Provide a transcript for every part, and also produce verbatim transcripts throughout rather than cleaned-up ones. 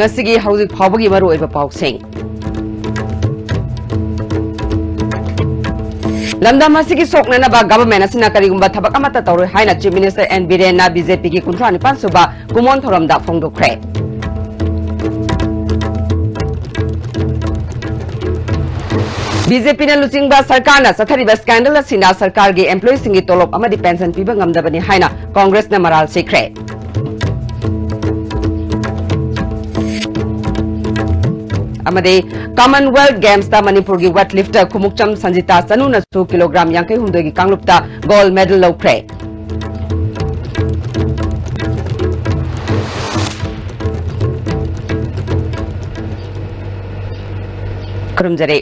ꯉꯁꯤꯒꯤ ꯍꯧꯖꯤꯛ ꯐꯥꯎꯕꯒꯤ ꯃꯔꯨꯑꯣꯏꯕ ꯄꯥꯎꯁꯤꯡ꯫ ꯂꯝꯗꯝ ꯑꯁꯤꯒꯤ ꯁꯣꯛꯅꯅꯕ government ꯑꯁꯤꯅ ꯀꯔꯤꯒꯨꯝꯕ ꯊꯕꯛ ꯑꯃꯠꯇ ꯇꯧꯔꯣꯏ ꯍꯥꯏꯅ Chief Minister ꯑꯦꯟ ꯕꯤꯔꯦꯟꯅ ꯕꯤꯖꯦꯄꯤꯒꯤ ꯀꯨꯟꯊ꯭ꯔꯥ ꯅꯤꯄꯥꯟ ꯁꯨꯕ ꯀꯨꯃꯣꯟ ꯊꯧꯔꯝꯗ ꯐꯣꯡꯗꯣꯛꯈ꯭ꯔꯦ꯫ ꯕꯤꯖꯦꯄꯤꯅ ꯂꯨꯆꯤꯡꯕ ꯁꯔꯀꯥꯔꯅ ꯆꯠꯊꯔꯤꯕ scandal ꯑꯁꯤꯅ ꯁꯔꯀꯥꯔꯒꯤ employeeꯁꯤꯡꯒꯤ ꯇꯣꯂꯣꯞ ꯑꯃꯗꯤ pension ꯄꯤꯕ ꯉꯝꯗꯕꯅꯤ ꯍꯥꯏꯅ ꯀꯣꯡꯒ꯭ꯔꯦꯁꯅ ꯃꯔꯥꯜ ꯁꯤꯈ꯭ꯔꯦ꯫ ꯑꯃꯗꯤ Commonwealth Gamesꯇ ꯃꯅꯤꯄꯨꯔꯒꯤ weightlifter ꯈꯨꯃꯨꯛꯆꯝ ꯁꯟꯖꯤꯇꯥ ꯆꯅꯨꯅꯁꯨ ꯀꯤꯂꯣꯒ꯭ꯔꯥꯝ ꯌꯥꯡꯈꯩ ꯍꯨꯝꯗꯣꯏꯒꯤ ꯀꯥꯡꯂꯨꯞꯇ gold medal ꯂꯧꯈ꯭ꯔꯦ꯫ ꯈꯨꯔꯨꯝꯖꯔꯤ꯫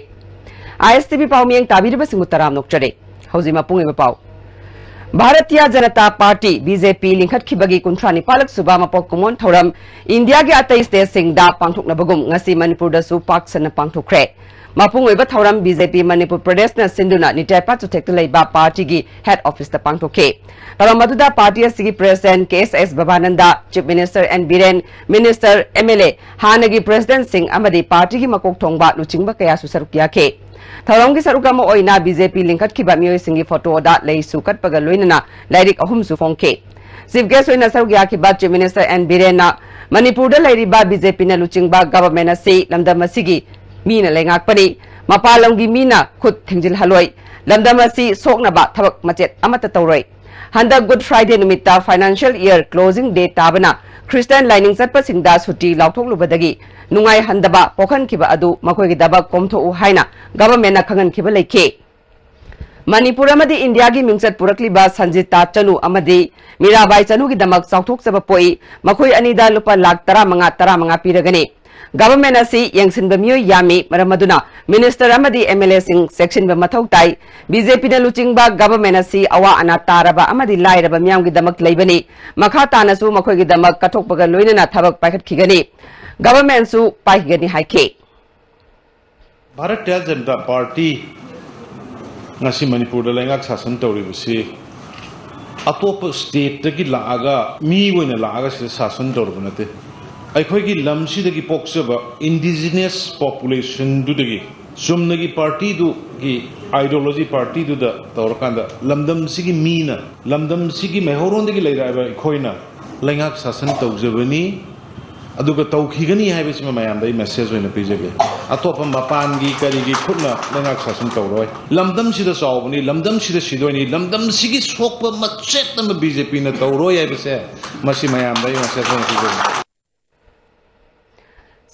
ꯑꯥꯏ ꯑꯦꯁ ꯇꯤ ꯚꯤ ꯄꯥꯎ ꯃꯤꯌꯦꯡ ꯇꯥꯕꯤꯔꯤꯕꯁꯤꯡꯕꯨ ꯇꯔꯥꯝꯅ ꯑꯣꯛꯆꯔꯤ꯫ ꯍꯧꯖꯤꯛ ꯃꯄꯨꯡ ꯑꯣꯏꯕ ꯄꯥꯎ꯫ Bharatiya Janata party, B J ꯄꯤ, ꯂꯤꯡꯈꯠꯈꯤꯕꯒꯤ ꯀꯨꯟꯊ꯭ꯔꯥ ꯅꯤꯄꯥꯜꯂꯛ ꯁꯨꯕ ꯃꯄꯣꯛ ꯀꯨꯝꯑꯣꯟ ꯊꯧꯔꯝ ꯏꯟꯗꯤꯌꯥꯒꯤ ꯑꯇꯩ stateꯁꯤꯡꯗ ꯄꯥꯡꯊꯣꯛꯅꯕꯒꯨꯝ ꯉꯁꯤ ꯃꯅꯤꯄꯨꯔꯗꯁꯨ ꯄꯥꯛ ꯁꯟꯅ ꯄꯥꯡꯊꯣꯛꯈ꯭ꯔꯦ꯫ ꯃꯄꯨꯡ ꯑꯣꯏꯕ ꯊꯧꯔꯝ ꯕꯤ ꯖꯦ ꯄꯤ ꯃꯅꯤꯄꯨꯔ ꯄ꯭ꯔꯗꯦꯁꯅ ꯁꯤꯟꯗꯨꯅ ꯅꯤꯇꯦꯔꯄꯥ ꯆꯨꯊꯦꯛꯇ ꯂꯩꯕ ꯄꯥꯔꯇꯤꯒꯤ head officeꯇ ꯄꯥꯡꯊꯣꯛꯈꯤ꯫ ꯊꯧꯔꯝ ꯑꯗꯨꯗ ꯄꯥꯔꯇꯤ ꯑꯁꯤꯒꯤ president ꯀꯦ ꯑꯦꯁ ꯑꯦꯁ ꯕꯕꯥꯅꯟꯗ, Chief Minister N Biren, minister, M L A, ꯍꯥꯟꯅꯒꯤ presidentꯁꯤꯡ ꯑꯃꯗꯤ ꯄꯥꯔꯇꯤꯒꯤ ꯃꯀꯣꯛ ꯊꯣꯡꯕ ꯂꯨꯆꯤꯡꯕ ꯀꯌꯥꯁꯨ ꯁꯔꯨꯛ ꯌꯥꯈꯤ꯫ ꯊꯧꯔꯝꯒꯤ ꯁꯔꯨꯛ ꯑꯃ ꯑꯣꯏꯅ ꯕꯤ ꯖꯦ ꯄꯤ ꯂꯤꯡꯈꯠꯈꯤꯕ ꯃꯤꯑꯣꯏꯁꯤꯡꯒꯤ photoꯗ ꯂꯩꯁꯨ ꯀꯠꯄꯒ ꯂꯣꯏꯅꯅ ꯂꯥꯏꯔꯤꯛ ꯑꯍꯨꯝꯁꯨ ꯐꯣꯡꯈꯤ꯫ Chief guest ꯑꯣꯏꯅ ꯁꯔꯨꯛ ꯌꯥꯈꯤꯕ Chief Minister ꯑꯦꯟ ꯕꯤꯔꯦꯟꯅ ꯃꯅꯤꯄꯨꯔꯗ ꯂꯩꯔꯤꯕ ꯕꯤ ꯖꯦ ꯄꯤꯅ ꯂꯨꯆꯤꯡꯕ government ꯑꯁꯤ ꯂꯝꯗꯝ ꯑꯁꯤꯒꯤ ꯃꯤꯅ ꯂꯩꯉꯥꯛꯄꯅꯤ, ꯃꯄꯥꯟ ꯂꯝꯒꯤ ꯃꯤꯅ ꯈꯨꯠ ꯊꯤꯡꯖꯤꯜꯍꯜꯂꯣꯏ, ꯂꯝꯗꯝ ꯑꯁꯤ ꯁꯣꯛꯅꯕ ꯊꯕꯛ ꯃꯆꯦꯠ ꯑꯃꯠꯇ ꯇꯧꯔꯣꯏ꯫ ꯍꯟꯗꯛ Good Friday ꯅꯨꯃꯤꯠꯇ financial year closing day ꯇꯥꯕꯅ Christian ꯂꯥꯏꯅꯤꯡ ꯆꯠꯄꯁꯤꯡꯗ ꯁꯨꯇꯤ ꯂꯥꯎꯊꯣꯛꯂꯨꯕꯗꯒꯤ ꯅꯨꯡꯉꯥꯏꯍꯟꯗꯕ ꯄꯣꯛꯍꯟꯈꯤꯕ ꯑꯗꯨ ꯃꯈꯣꯏꯒꯤꯗꯃꯛ ꯀꯣꯝꯊꯣꯛꯎ ꯍꯥꯏꯅ governmentꯅ ꯈꯪꯍꯟꯈꯤꯕ ꯂꯩꯈꯤ꯫ ꯃꯅꯤꯄꯨꯔ ꯑꯃꯗꯤ ꯏꯟꯗꯤꯌꯥꯒꯤ ꯃꯤꯡꯆꯠ ꯄꯨꯔꯛꯂꯤꯕ ꯁꯟꯖꯤꯇꯥ ꯆꯅꯨ ꯑꯃꯗꯤ ꯃꯤꯔꯥꯕꯥꯏ ꯆꯅꯨꯒꯤꯗꯃꯛ ꯆꯥꯎꯊꯣꯛꯆꯕ ꯄꯣꯛꯏ꯫ ꯃꯈꯣꯏ ꯑꯅꯤꯗ ꯂꯨꯄꯥ ꯂꯥꯈ ꯇꯔꯥꯃꯉꯥ, ꯇꯔꯥꯃꯉꯥ ꯄꯤꯔꯒꯅꯤ꯫ Government ꯑꯁꯤ ꯌꯦꯡꯁꯤꯟꯕ ꯃꯤꯑꯣꯏ ꯌꯥꯝꯃꯤ, ꯃꯔꯝ ꯑꯗꯨꯅ minister ꯑꯃꯗꯤ MLAꯁꯤꯡ ꯆꯦꯛꯁꯤꯟꯕ ꯃꯊꯧ ꯇꯥꯏ꯫ BJPꯅ ꯂꯨꯆꯤꯡꯕ government ꯑꯁꯤ ꯑꯋꯥ ꯑꯅꯥ ꯇꯥꯔꯕ ꯑꯃꯗꯤ ꯂꯥꯏꯔꯕ ꯃꯤꯌꯥꯝꯒꯤꯗꯃꯛ ꯂꯩꯕꯅꯤ꯫ ꯃꯈꯥ ꯇꯥꯅꯁꯨ ꯃꯈꯣꯏꯒꯤꯗꯃꯛ ꯀꯠꯊꯣꯛꯄꯒ ꯂꯣꯏꯅꯅ ꯊꯕꯛ ꯄꯥꯏꯈꯠꯈꯤꯒꯅꯤ꯫ Governmentꯁꯨ ꯄꯥꯏꯈꯤꯒꯅꯤ ꯍꯥꯏꯈꯤ꯫ ꯚꯥꯔꯠꯇꯤꯌ ꯖꯅꯇꯥ ꯄꯥꯔꯇꯤ ꯉꯁꯤ ꯃꯅꯤꯄꯨꯔꯗ ꯂꯩꯉꯥꯛ ꯁꯥꯁꯟ ꯇꯧꯔꯤꯕꯁꯤ ꯑꯇꯣꯞꯄ stateꯇꯒꯤ ꯂꯥꯛꯑꯒ, ꯃꯤ ꯑꯣꯏꯅ ꯂꯥꯛꯑꯒ ꯁꯤꯗ ꯁꯥꯁꯟ ꯇꯧꯔꯕ ꯅꯠꯇꯦ꯫ ꯑꯩꯈꯣꯏꯒꯤ ꯂꯝꯁꯤꯗꯒꯤ ꯄꯣꯛꯆꯕ indigenous populationꯗꯨꯗꯒꯤ, ꯆꯨꯝꯅꯒꯤ ꯄꯥꯔꯇꯤꯗꯨꯒꯤ ideology ꯄꯥꯔꯇꯤꯗꯨꯗ ꯇꯧꯔꯀꯥꯟꯗ, ꯂꯝꯗꯝꯁꯤꯒꯤ ꯃꯤꯅ, ꯂꯝꯗꯝꯁꯤꯒꯤ ꯃꯩꯍꯧꯔꯣꯟꯗꯒꯤ ꯂꯩꯔꯛꯑꯕ ꯑꯩꯈꯣꯏꯅ ꯂꯩꯉꯥꯛ ꯁꯥꯁꯟ ꯇꯧꯖꯕꯅꯤ꯫ ꯑꯗꯨꯒ ꯇꯧꯈꯤꯒꯅꯤ ꯍꯥꯏꯕꯁꯤꯃ ꯃꯌꯥꯝꯗ ꯑꯩ message ꯑꯣꯏꯅ ꯄꯤꯖꯒꯦ꯫ ꯑꯇꯣꯞꯄ ꯃꯄꯥꯟꯒꯤ ꯀꯔꯤꯒꯤ ꯈꯨꯠꯅ ꯂꯩꯉꯥꯛ ꯁꯥꯁꯟ ꯇꯧꯔꯣꯏ꯫ ꯂꯝꯗꯝꯁꯤꯗ ꯆꯥꯎꯕꯅꯤ, ꯂꯝꯗꯝꯁꯤꯗ ꯁꯤꯗꯣꯏꯅꯤ, ꯂꯝꯗꯝꯁꯤꯒꯤ ꯁꯣꯛꯄ ꯃꯆꯦꯠ ꯑꯃ BJPꯅ ꯇꯧꯔꯣꯏ ꯍꯥꯏꯕꯁꯦ ꯃꯁꯤ ꯃꯌꯥꯝꯗ ꯑꯩ message ꯑꯣꯏꯅ ꯄꯤꯖꯒꯦ꯫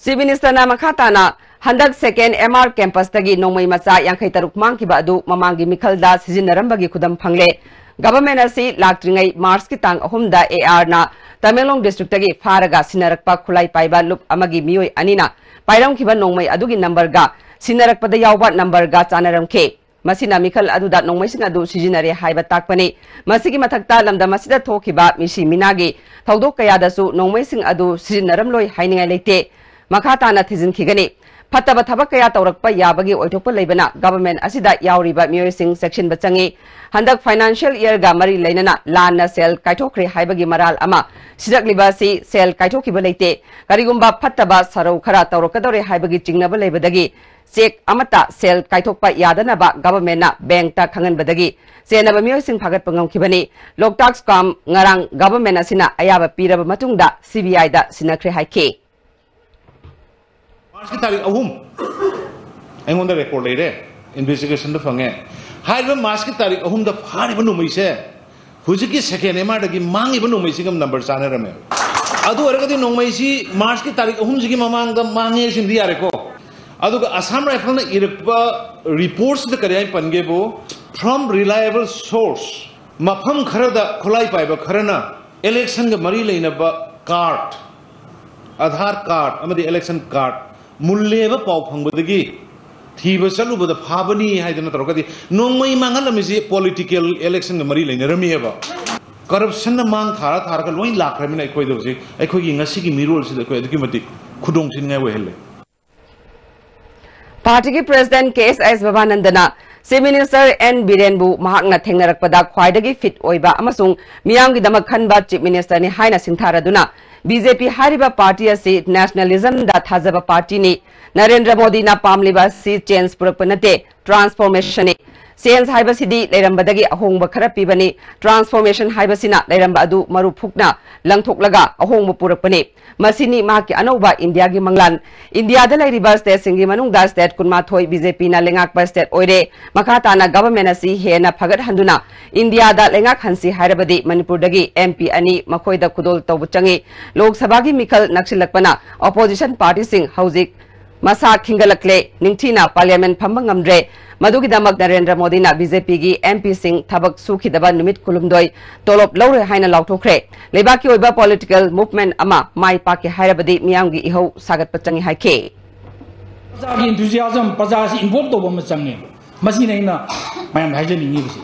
Chief Ministerꯅ ꯃꯈꯥ ꯇꯥꯅ ꯍꯟꯗꯛ second MR campusꯇꯒꯤ ꯅꯣꯡꯃꯩ ꯃꯆꯥ ꯌꯥꯡꯈꯩ ꯇꯔꯨꯛ ꯃꯥꯡꯈꯤꯕ ꯑꯗꯨ ꯃꯃꯥꯡꯒꯤ ꯃꯤꯈꯜꯗ ꯁꯤꯖꯤꯟꯅꯔꯝꯕꯒꯤ ꯈꯨꯗꯝ ꯐꯪꯂꯦ꯫ Government ꯑꯁꯤ ꯂꯥꯛꯇ꯭ꯔꯤꯉꯩ Marchꯀꯤ ꯇꯥꯡ ꯑꯍꯨꯝꯗ ARꯅ ꯇꯃꯦꯡꯂꯣꯡ districtꯇꯒꯤ ꯐꯥꯔꯒ ꯁꯤꯟꯅꯔꯛꯄ ꯈꯨꯠꯂꯥꯏ ꯄꯥꯏꯕ ꯂꯨꯞ ꯑꯃꯒꯤ ꯃꯤꯑꯣꯏ ꯑꯅꯤꯅ ꯄꯥꯏꯔꯝꯈꯤꯕ ꯅꯣꯡꯃꯩ ꯑꯗꯨꯒꯤ numberꯒ ꯁꯤꯟꯅꯔꯛꯄꯗ ꯌꯥꯎꯕ numberꯒ ꯆꯥꯟꯅꯔꯝꯈꯤ꯫ ꯃꯁꯤꯅ ꯃꯤꯈꯜ ꯑꯗꯨꯗ ꯅꯣꯡꯃꯩꯁꯤꯡ ꯑꯗꯨ ꯁꯤꯖꯤꯟꯅꯔꯦ ꯍꯥꯏꯕ ꯇꯥꯛꯄꯅꯤ꯫ ꯃꯁꯤꯒꯤ ꯃꯊꯛꯇ ꯂꯝꯗꯝ ꯑꯁꯤꯗ ꯊꯣꯛꯈꯤꯕ ꯃꯤꯁꯤ ꯃꯤꯅꯥꯒꯤ ꯊꯧꯗꯣꯛ ꯀꯌꯥꯗꯁꯨ ꯅꯣꯡꯃꯩꯁꯤꯡ ꯑꯗꯨ ꯁꯤꯖꯤꯟꯅꯔꯝꯂꯣꯏ ꯍꯥꯏꯅꯤꯡꯉꯥꯏ ꯂꯩꯇꯦ꯫ ꯃꯈꯥ ꯇꯥꯅ ꯊꯤꯖꯤꯟꯈꯤꯒꯅꯤ꯫ ꯐꯠꯇꯕ ꯊꯕꯛ ꯀꯌꯥ ꯇꯧꯔꯛꯄ ꯌꯥꯕꯒꯤ ꯑꯣꯏꯊꯣꯛꯄ ꯂꯩꯕꯅ government ꯑꯁꯤꯗ ꯌꯥꯎꯔꯤꯕ ꯃꯤꯑꯣꯏꯁꯤꯡ ꯆꯦꯛꯁꯤꯟꯕ ꯆꯪꯏ꯫ ꯍꯟꯗꯛ financial yearꯒ ꯃꯔꯤ ꯂꯩꯅꯅ ꯂꯥꯟꯅ ꯁꯦꯜ ꯀꯥꯏꯊꯣꯛꯈ꯭ꯔꯦ ꯍꯥꯏꯕꯒꯤ ꯃꯔꯥꯜ ꯑꯃ ꯁꯤꯔꯛꯂꯤꯕ ꯑꯁꯤ ꯁꯦꯜ ꯀꯥꯏꯊꯣꯛꯈꯤꯕ ꯂꯩꯇꯦ꯫ ꯀꯔꯤꯒꯨꯝꯕ ꯐꯠꯇꯕ ꯁꯔꯧ ꯈꯔ ꯇꯧꯔꯛꯀꯗꯧꯔꯦ ꯍꯥꯏꯕꯒꯤ ꯆꯤꯡꯅꯕ ꯂꯩꯕꯗꯒꯤ cheque ꯑꯃꯠꯇ ꯁꯦꯜ ꯀꯥꯏꯊꯣꯛꯄ ꯌꯥꯗꯅꯕ governmentꯅ bankꯇ ꯈꯪꯍꯟꯕꯗꯒꯤ ꯆꯦꯟꯅꯕ ꯃꯤꯑꯣꯏꯁꯤꯡ ꯐꯥꯒꯠꯄ ꯉꯝꯈꯤꯕꯅꯤ꯫ ꯂꯣꯛꯇꯥꯛ scam ꯉꯔꯥꯡ government ꯑꯁꯤꯅ ꯑꯌꯥꯕ ꯄꯤꯔꯕ ꯃꯇꯨꯡꯗ CBIꯗ ꯁꯤꯟꯅꯈ꯭ꯔꯦ ꯍꯥꯏꯈꯤ꯫ Marchꯀꯤ ꯇꯥꯔꯤꯛ ꯑꯍꯨꯝ ꯑꯩꯉꯣꯟꯗ record ꯂꯩꯔꯦ, investigationꯗ ꯐꯪꯉꯦ꯫ ꯍꯥꯏꯔꯤꯕ Marchꯀꯤ ꯇꯥꯔꯤꯛ ꯑꯍꯨꯝꯗ ꯐꯥꯔꯤꯕ ꯅꯣꯡꯃꯩꯁꯦ ꯍꯧꯖꯤꯛꯀꯤ second MRꯗꯒꯤ ꯃꯥꯡꯉꯤꯕ ꯅꯣꯡꯃꯩꯁꯤꯒ number ꯆꯥꯟꯅꯔꯝꯃꯦ꯫ ꯑꯗꯨ ꯑꯣꯏꯔꯒꯗꯤ ꯅꯣꯡꯃꯩꯁꯤ Marchꯀꯤ ꯇꯥꯔꯤꯛ ꯑꯍꯨꯝꯁꯤꯒꯤ ꯃꯃꯥꯡꯗ ꯃꯥꯡꯉꯦ ꯁꯤꯃꯗꯤ ꯌꯥꯔꯦꯀꯣ꯫ ꯑꯗꯨꯒ Assam Riflesꯅ ꯏꯔꯛꯄ reportꯁꯤꯗ ꯀꯔꯤ ꯍꯥꯏꯅ ꯄꯟꯒꯦꯕꯨ, from reliable source, ꯃꯐꯝ ꯈꯔꯗ ꯈꯨꯠꯂꯥꯏ ꯄꯥꯏꯕ ꯈꯔꯅ electionꯒ ꯃꯔꯤ ꯂꯩꯅꯕ card, ꯑꯥꯙꯥꯔ ꯀꯥꯔꯗ ꯑꯃꯗꯤ ꯏꯂꯦꯛꯁꯟ ꯀꯥꯔꯗ ꯃꯨꯜꯂꯦꯕ ꯄꯥꯎ ꯐꯪꯕꯗꯒꯤ ꯊꯤꯕ ꯆꯠꯂꯨꯕꯗ ꯐꯥꯕꯅꯤ ꯍꯥꯏꯗꯅ ꯇꯧꯔꯒꯗꯤ, ꯅꯣꯡꯃꯩ ꯃꯥꯡꯍꯜꯂꯝꯃꯤꯁꯤ ꯄꯣꯂꯤꯇꯤꯀꯦꯜ ꯏꯂꯦꯛꯁꯟꯒ ꯃꯔꯤ ꯂꯩꯅꯔꯝꯃꯤꯑꯕ꯫ ꯀꯔꯞꯁꯟꯅ ꯃꯥꯡ ꯊꯥꯔ ꯊꯥꯔꯒ ꯂꯣꯏ ꯂꯥꯛꯈ꯭ꯔꯕꯅꯤꯅ ꯑꯩꯈꯣꯏꯗ ꯍꯧꯖꯤꯛ ꯑꯩꯈꯣꯏꯒꯤ ꯉꯁꯤꯒꯤ ꯃꯤꯔꯣꯜꯁꯤꯗ ꯑꯩꯈꯣꯏ ꯑꯗꯨꯛꯀꯤ ꯃꯇꯤꯛ ꯈꯨꯗꯣꯡ ꯊꯤꯅꯤꯡꯉꯥꯏ ꯑꯣꯏꯍꯜꯂꯦ꯫ ꯄꯥꯔꯇꯤꯒꯤ ꯄ꯭ꯔꯦꯁꯤꯗꯦꯟꯠ ꯀꯦ ꯑꯦꯁ ꯑꯦꯁ ꯕꯕꯥꯅꯟꯗꯅ ꯆꯤꯐ ꯃꯤꯅꯤꯁꯇꯔ ꯑꯦꯟ ꯕꯤꯔꯦꯟꯕꯨ ꯃꯍꯥꯛꯅ ꯊꯦꯡꯅꯔꯛꯄꯗ ꯈ꯭ꯋꯥꯏꯗꯒꯤ ꯐꯤꯠ ꯑꯣꯏꯕ ꯑꯃꯁꯨꯡ ꯃꯤꯌꯥꯝꯒꯤꯗꯃꯛ ꯈꯟꯕ ꯆꯤꯐ ꯃꯤꯅꯤꯁꯇꯔꯅꯤ ꯍꯥꯏꯅ ꯁꯤꯡꯊꯥꯔꯗꯨꯅ, ꯕꯤ ꯖꯦ ꯄꯤ ꯍꯥꯏꯔꯤꯕ ꯄꯥꯔꯇꯤ ꯑꯁꯤ ꯅꯦꯁꯅꯦꯂꯤꯖꯝꯗ ꯊꯥꯖꯕ ꯄꯥꯔꯇꯤꯅꯤ꯫ ꯅꯔꯦꯟꯗ꯭ꯔ ꯃꯣꯗꯤꯅ ꯄꯥꯝꯂꯤꯕ ꯑꯁꯤ ꯆꯦꯟꯖ ꯄꯨꯔꯛꯄ ꯅꯠꯇꯦ, ꯇ꯭ꯔꯥꯟꯁꯐꯣꯔꯃꯦꯁꯟꯅꯤ꯫ ꯆꯦꯟꯖ ꯍꯥꯏꯕꯁꯤꯗꯤ ꯂꯩꯔꯝꯕꯗꯒꯤ ꯑꯍꯣꯡꯕ ꯈꯔ ꯄꯤꯕꯅꯤ꯫ ꯇ꯭ꯔꯥꯟꯁꯐꯣꯔꯃꯦꯁꯟ ꯍꯥꯏꯕꯁꯤꯅ ꯂꯩꯔꯝꯕ ꯑꯗꯨ ꯃꯔꯨ ꯐꯨꯛꯅ ꯂꯪꯊꯣꯛꯂꯒ ꯑꯍꯣꯡꯕ ꯄꯨꯔꯛꯄꯅꯤ꯫ ꯃꯁꯤꯅꯤ ꯃꯍꯥꯛꯀꯤ ꯑꯅꯧꯕ ꯏꯟꯗꯤꯌꯥꯒꯤ ꯃꯪꯂꯥꯟ꯫ ꯏꯟꯗꯤꯌꯥꯗ ꯂꯩꯔꯤꯕ ꯁ꯭ꯇꯦꯠꯁꯤꯡꯒꯤ ꯃꯅꯨꯡꯗ ꯁ꯭ꯇꯦꯠ ꯀꯨꯟꯃꯥꯊꯣꯏ ꯕꯤ ꯖꯦ ꯄꯤꯅ ꯂꯩꯉꯥꯛꯄ ꯁ꯭ꯇꯦꯠ ꯑꯣꯏꯔꯦ꯫ ꯃꯈꯥ ꯇꯥꯅ ꯒꯚꯔꯟꯃꯦꯟꯠ ꯑꯁꯤ ꯍꯦꯟꯅ ꯐꯒꯠꯍꯟꯗꯨꯅ ꯏꯟꯗꯤꯌꯥꯗ ꯂꯩꯉꯥꯛꯍꯟꯁꯤ ꯍꯥꯏꯔꯕꯗꯤ ꯃꯅꯤꯄꯨꯔꯗꯒꯤ ꯑꯦꯝ ꯄꯤ ꯑꯅꯤ ꯃꯈꯣꯏꯗ ꯈꯨꯗꯣꯜ ꯇꯧꯕ ꯆꯪꯏ꯫ ꯂꯣꯛ ꯁꯚꯥꯒꯤ ꯃꯤꯈꯜ ꯅꯛꯁꯤꯜꯂꯛꯄꯅ ꯑꯣꯄꯣꯖꯤꯁꯟ ꯄꯥꯔꯇꯤꯁꯤꯡ ꯍꯧꯖꯤꯛ ꯃꯁꯥ ꯈꯤꯡꯒꯠꯂꯛꯂꯦ, ꯅꯤꯡꯊꯤꯅ ꯄꯥꯔꯂꯤꯌꯥꯃꯦꯟꯠ ꯐꯝꯕ ꯉꯝꯗ꯭ꯔꯦ꯫ ꯃꯗꯨꯒꯤꯗꯃꯛ ꯅꯔꯦꯟꯗ꯭ꯔ ꯃꯣꯗꯤꯅ ꯕꯤ ꯖꯦ ꯄꯤꯒꯤ ꯑꯦꯝ ꯄꯤꯁꯤꯡ ꯊꯕꯛ ꯁꯨꯈꯤꯗꯕ ꯅꯨꯃꯤꯠ ꯀꯨꯟꯍꯨꯝꯗꯣꯏ ꯇꯣꯂꯣꯞ ꯂꯧꯔꯣꯏ ꯍꯥꯏꯅ ꯂꯥꯎꯊꯣꯛꯈ꯭ꯔꯦ꯫ ꯂꯩꯕꯥꯛꯀꯤ ꯑꯣꯏꯕ ꯄꯣꯂꯤꯇꯤꯀꯦꯜ ꯃꯨꯚꯃꯦꯟꯠ ꯑꯃ ꯃꯥꯏ ꯄꯥꯛꯀꯦ ꯍꯥꯏꯔꯕꯗꯤ ꯃꯤꯌꯥꯝꯒꯤ ꯏꯍꯧ ꯁꯥꯒꯠꯄ ꯆꯪꯏ ꯍꯥꯏꯈꯤ꯫ ꯄ꯭ꯔꯖꯥꯒꯤ enthusiasm, ꯄ꯭ꯔꯖꯥꯁꯤ involve ꯇꯧꯕ ꯑꯃ ꯆꯪꯉꯦꯕ꯫ ꯃꯁꯤꯅ ꯑꯩꯅ ꯃꯌꯥꯝꯗ ꯍꯥꯏꯖꯅꯤꯡꯉꯤꯕꯁꯤ꯫